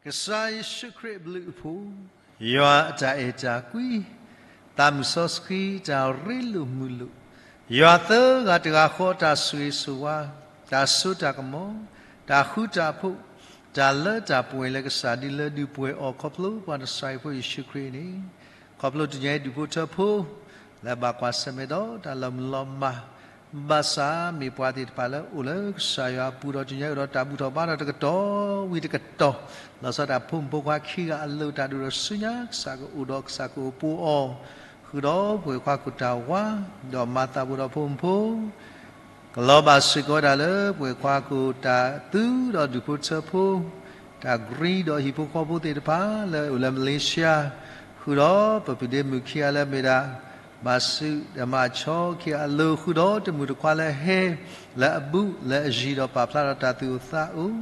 ကစၢ်ယ့ၣ်ၡူးခရံာ်အဘျုးအဖှိၣ်, ယွၤအတၢ်အဲၣ်တၢ်ကွံ, သးမုၢ်စီဆှံတၢ်ရ့လိာ်မုာ်လိာ်, ယွၤသၢဂၤတဂၤဃီတၢ်ဆိၣ်ဂ့ၤဆိၣ်ဝါ, တၢ်စိတၢ်ကမီၤ, တၢ်ဃူတၢ်ဖိး, တၢ်လၢတၢ်ပှဲၤလၢကစၢ်ဒုးလၢဒုးပှဲၤအီၤခီဖျိပှၤနစၤရ့းဖိယ့ၣ်ၡူးခရံာ်န့ၣ်, ခီဖျိတနံၤအံၤဒူၣ်ဖိထၢဖိ လၢဘၣ်ကွၢ်ဆၢၣ်မဲာ်ဒီးတၢ်လီၤမုၢ်လီၤမၢ် ဘၣ်ဆၣ်မ့ၢ်ပှၤသ့ၣ်တဖၣ်လၢအိၣ်လၢကစၢ်ယွၤအပူၤဒီး တနံၤအံၤအိၣ်ဒီးတၢ်ဘူၣ်ထီၣ်ဘါထီၣ်တကတီၢ်ဝံၤတကတီၢ်, လီၤဆီဒၣ်တၢ်ဖိမုၣ်ဖိခွါခံဂၤအလိၤ တၢ်ဒိၣ်ထီၣ်ဆူညါ ကစၢ်ကအိၣ်ဒီးကစၢ်ကအိၣ်ပှဲၤအီၤ, ဃုာ်ဒီးပှၤခွါကိၣ်တၢ်ဝါ, ဒီးမၤသးဝံၤဒီးဖိမုၣ်ဖိ ကလီၤဘၣ်စ့ၢ်ကီးဝဲဒၣ်လၢပှၤခွါကိၣ်တၢ်သူဒီးဒူၣ်ဖိထၢဖိ, တၢ်ဂ့ၤဒီးဟံၣ်ဖိဃီဖိသ့ၣ်တဖၣ်လၢအိၣ်လၢမလ့ၤၡါ, ဃုာ်ဒီးပပုၢ်ဒ့မုၣ်ခံဂၤလၢမ့ၢ်ဒၣ် ဘၣ်ဆူၣ်ဒီးမၤဆီခံဂၤအလိၤ ဃုာ်ဒီးတမုၢ်တခွါလၢဟဲလၢအဘူးလၢအယံၤဒီးပာ်ဖျါဒီးတၢ်သူၣ်အိၣ်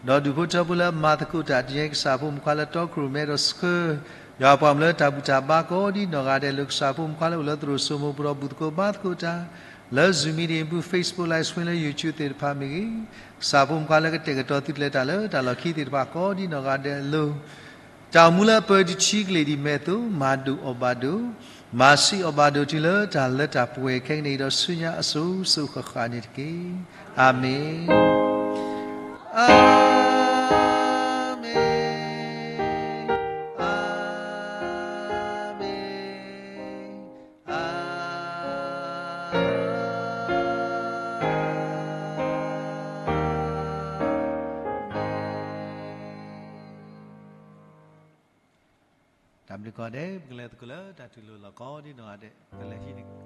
သးအိၣ်, ဒီးဒူၣ်ဖိထၢဖိလၢမၤသကိးတၢ်တနံၤအံၤ ကစၢ်ဖိမုၣ်ခွါလၢတီခိၣ်ရိၣ်မဲဒီးဆှၢ ယွၤပှၤမုၣ်လၢတၢ်ဘူၣ်တၢ်ဘါကိးဒံနီၢ်ဂၤဒဲးလိၤ ကစၢ်ဖိမုၣ်ခွါလၢအိၣ်လၢသရိာ်စိမိၤပူၤဒီးဘူၣ်သကိးဘါသကိးတၢ်, လၢ Zoom meeting အပူၤ Facebook live stream လၢ YouTube သ့ၣ်တဖၣ်မ့ၢ်ဂ့ၤ, ကစၢ်ဖိမုၣ်ခွါလၢကတဲာ်ကတီၤသုးကျဲၤတၢ်လၢတၢ်လီၢ်ခံသ့ၣ်တဖၣ်ကိးဒံနီၢ်ဂၤဒဲးလိၤ တၢ်အိၣ်မူလၢအပၢၤတဆံကလ့ၢ်ဒ်မဲာ်သိး မၤဒိၣ်အီၣ်ဘၣ်ဒိၣ်, မၤဆံးအီၣ်ဘၣ်ဒိၣ်တုၤလၢတၢ်လၢတၢ်ပှဲၤခဲကနံၣ်အံၤဒီးဆူညါအစိၤစိၤဃၣ်ဃၣ်န့ၣ်တက့ၢ်. အၤမ့ၣ်, အၤမ့ၣ်, အၤမ့ၣ်, အၤမ့ၣ်. တၢ်ဘျုးကိးဂၤဒဲး ပကလဲၤသကိးလၢတၢ်တူၢ်လိာ်လီၤကိးဒံနီၢ်ဂၤဒဲး ပကလဲၤဟံးန့ၢ်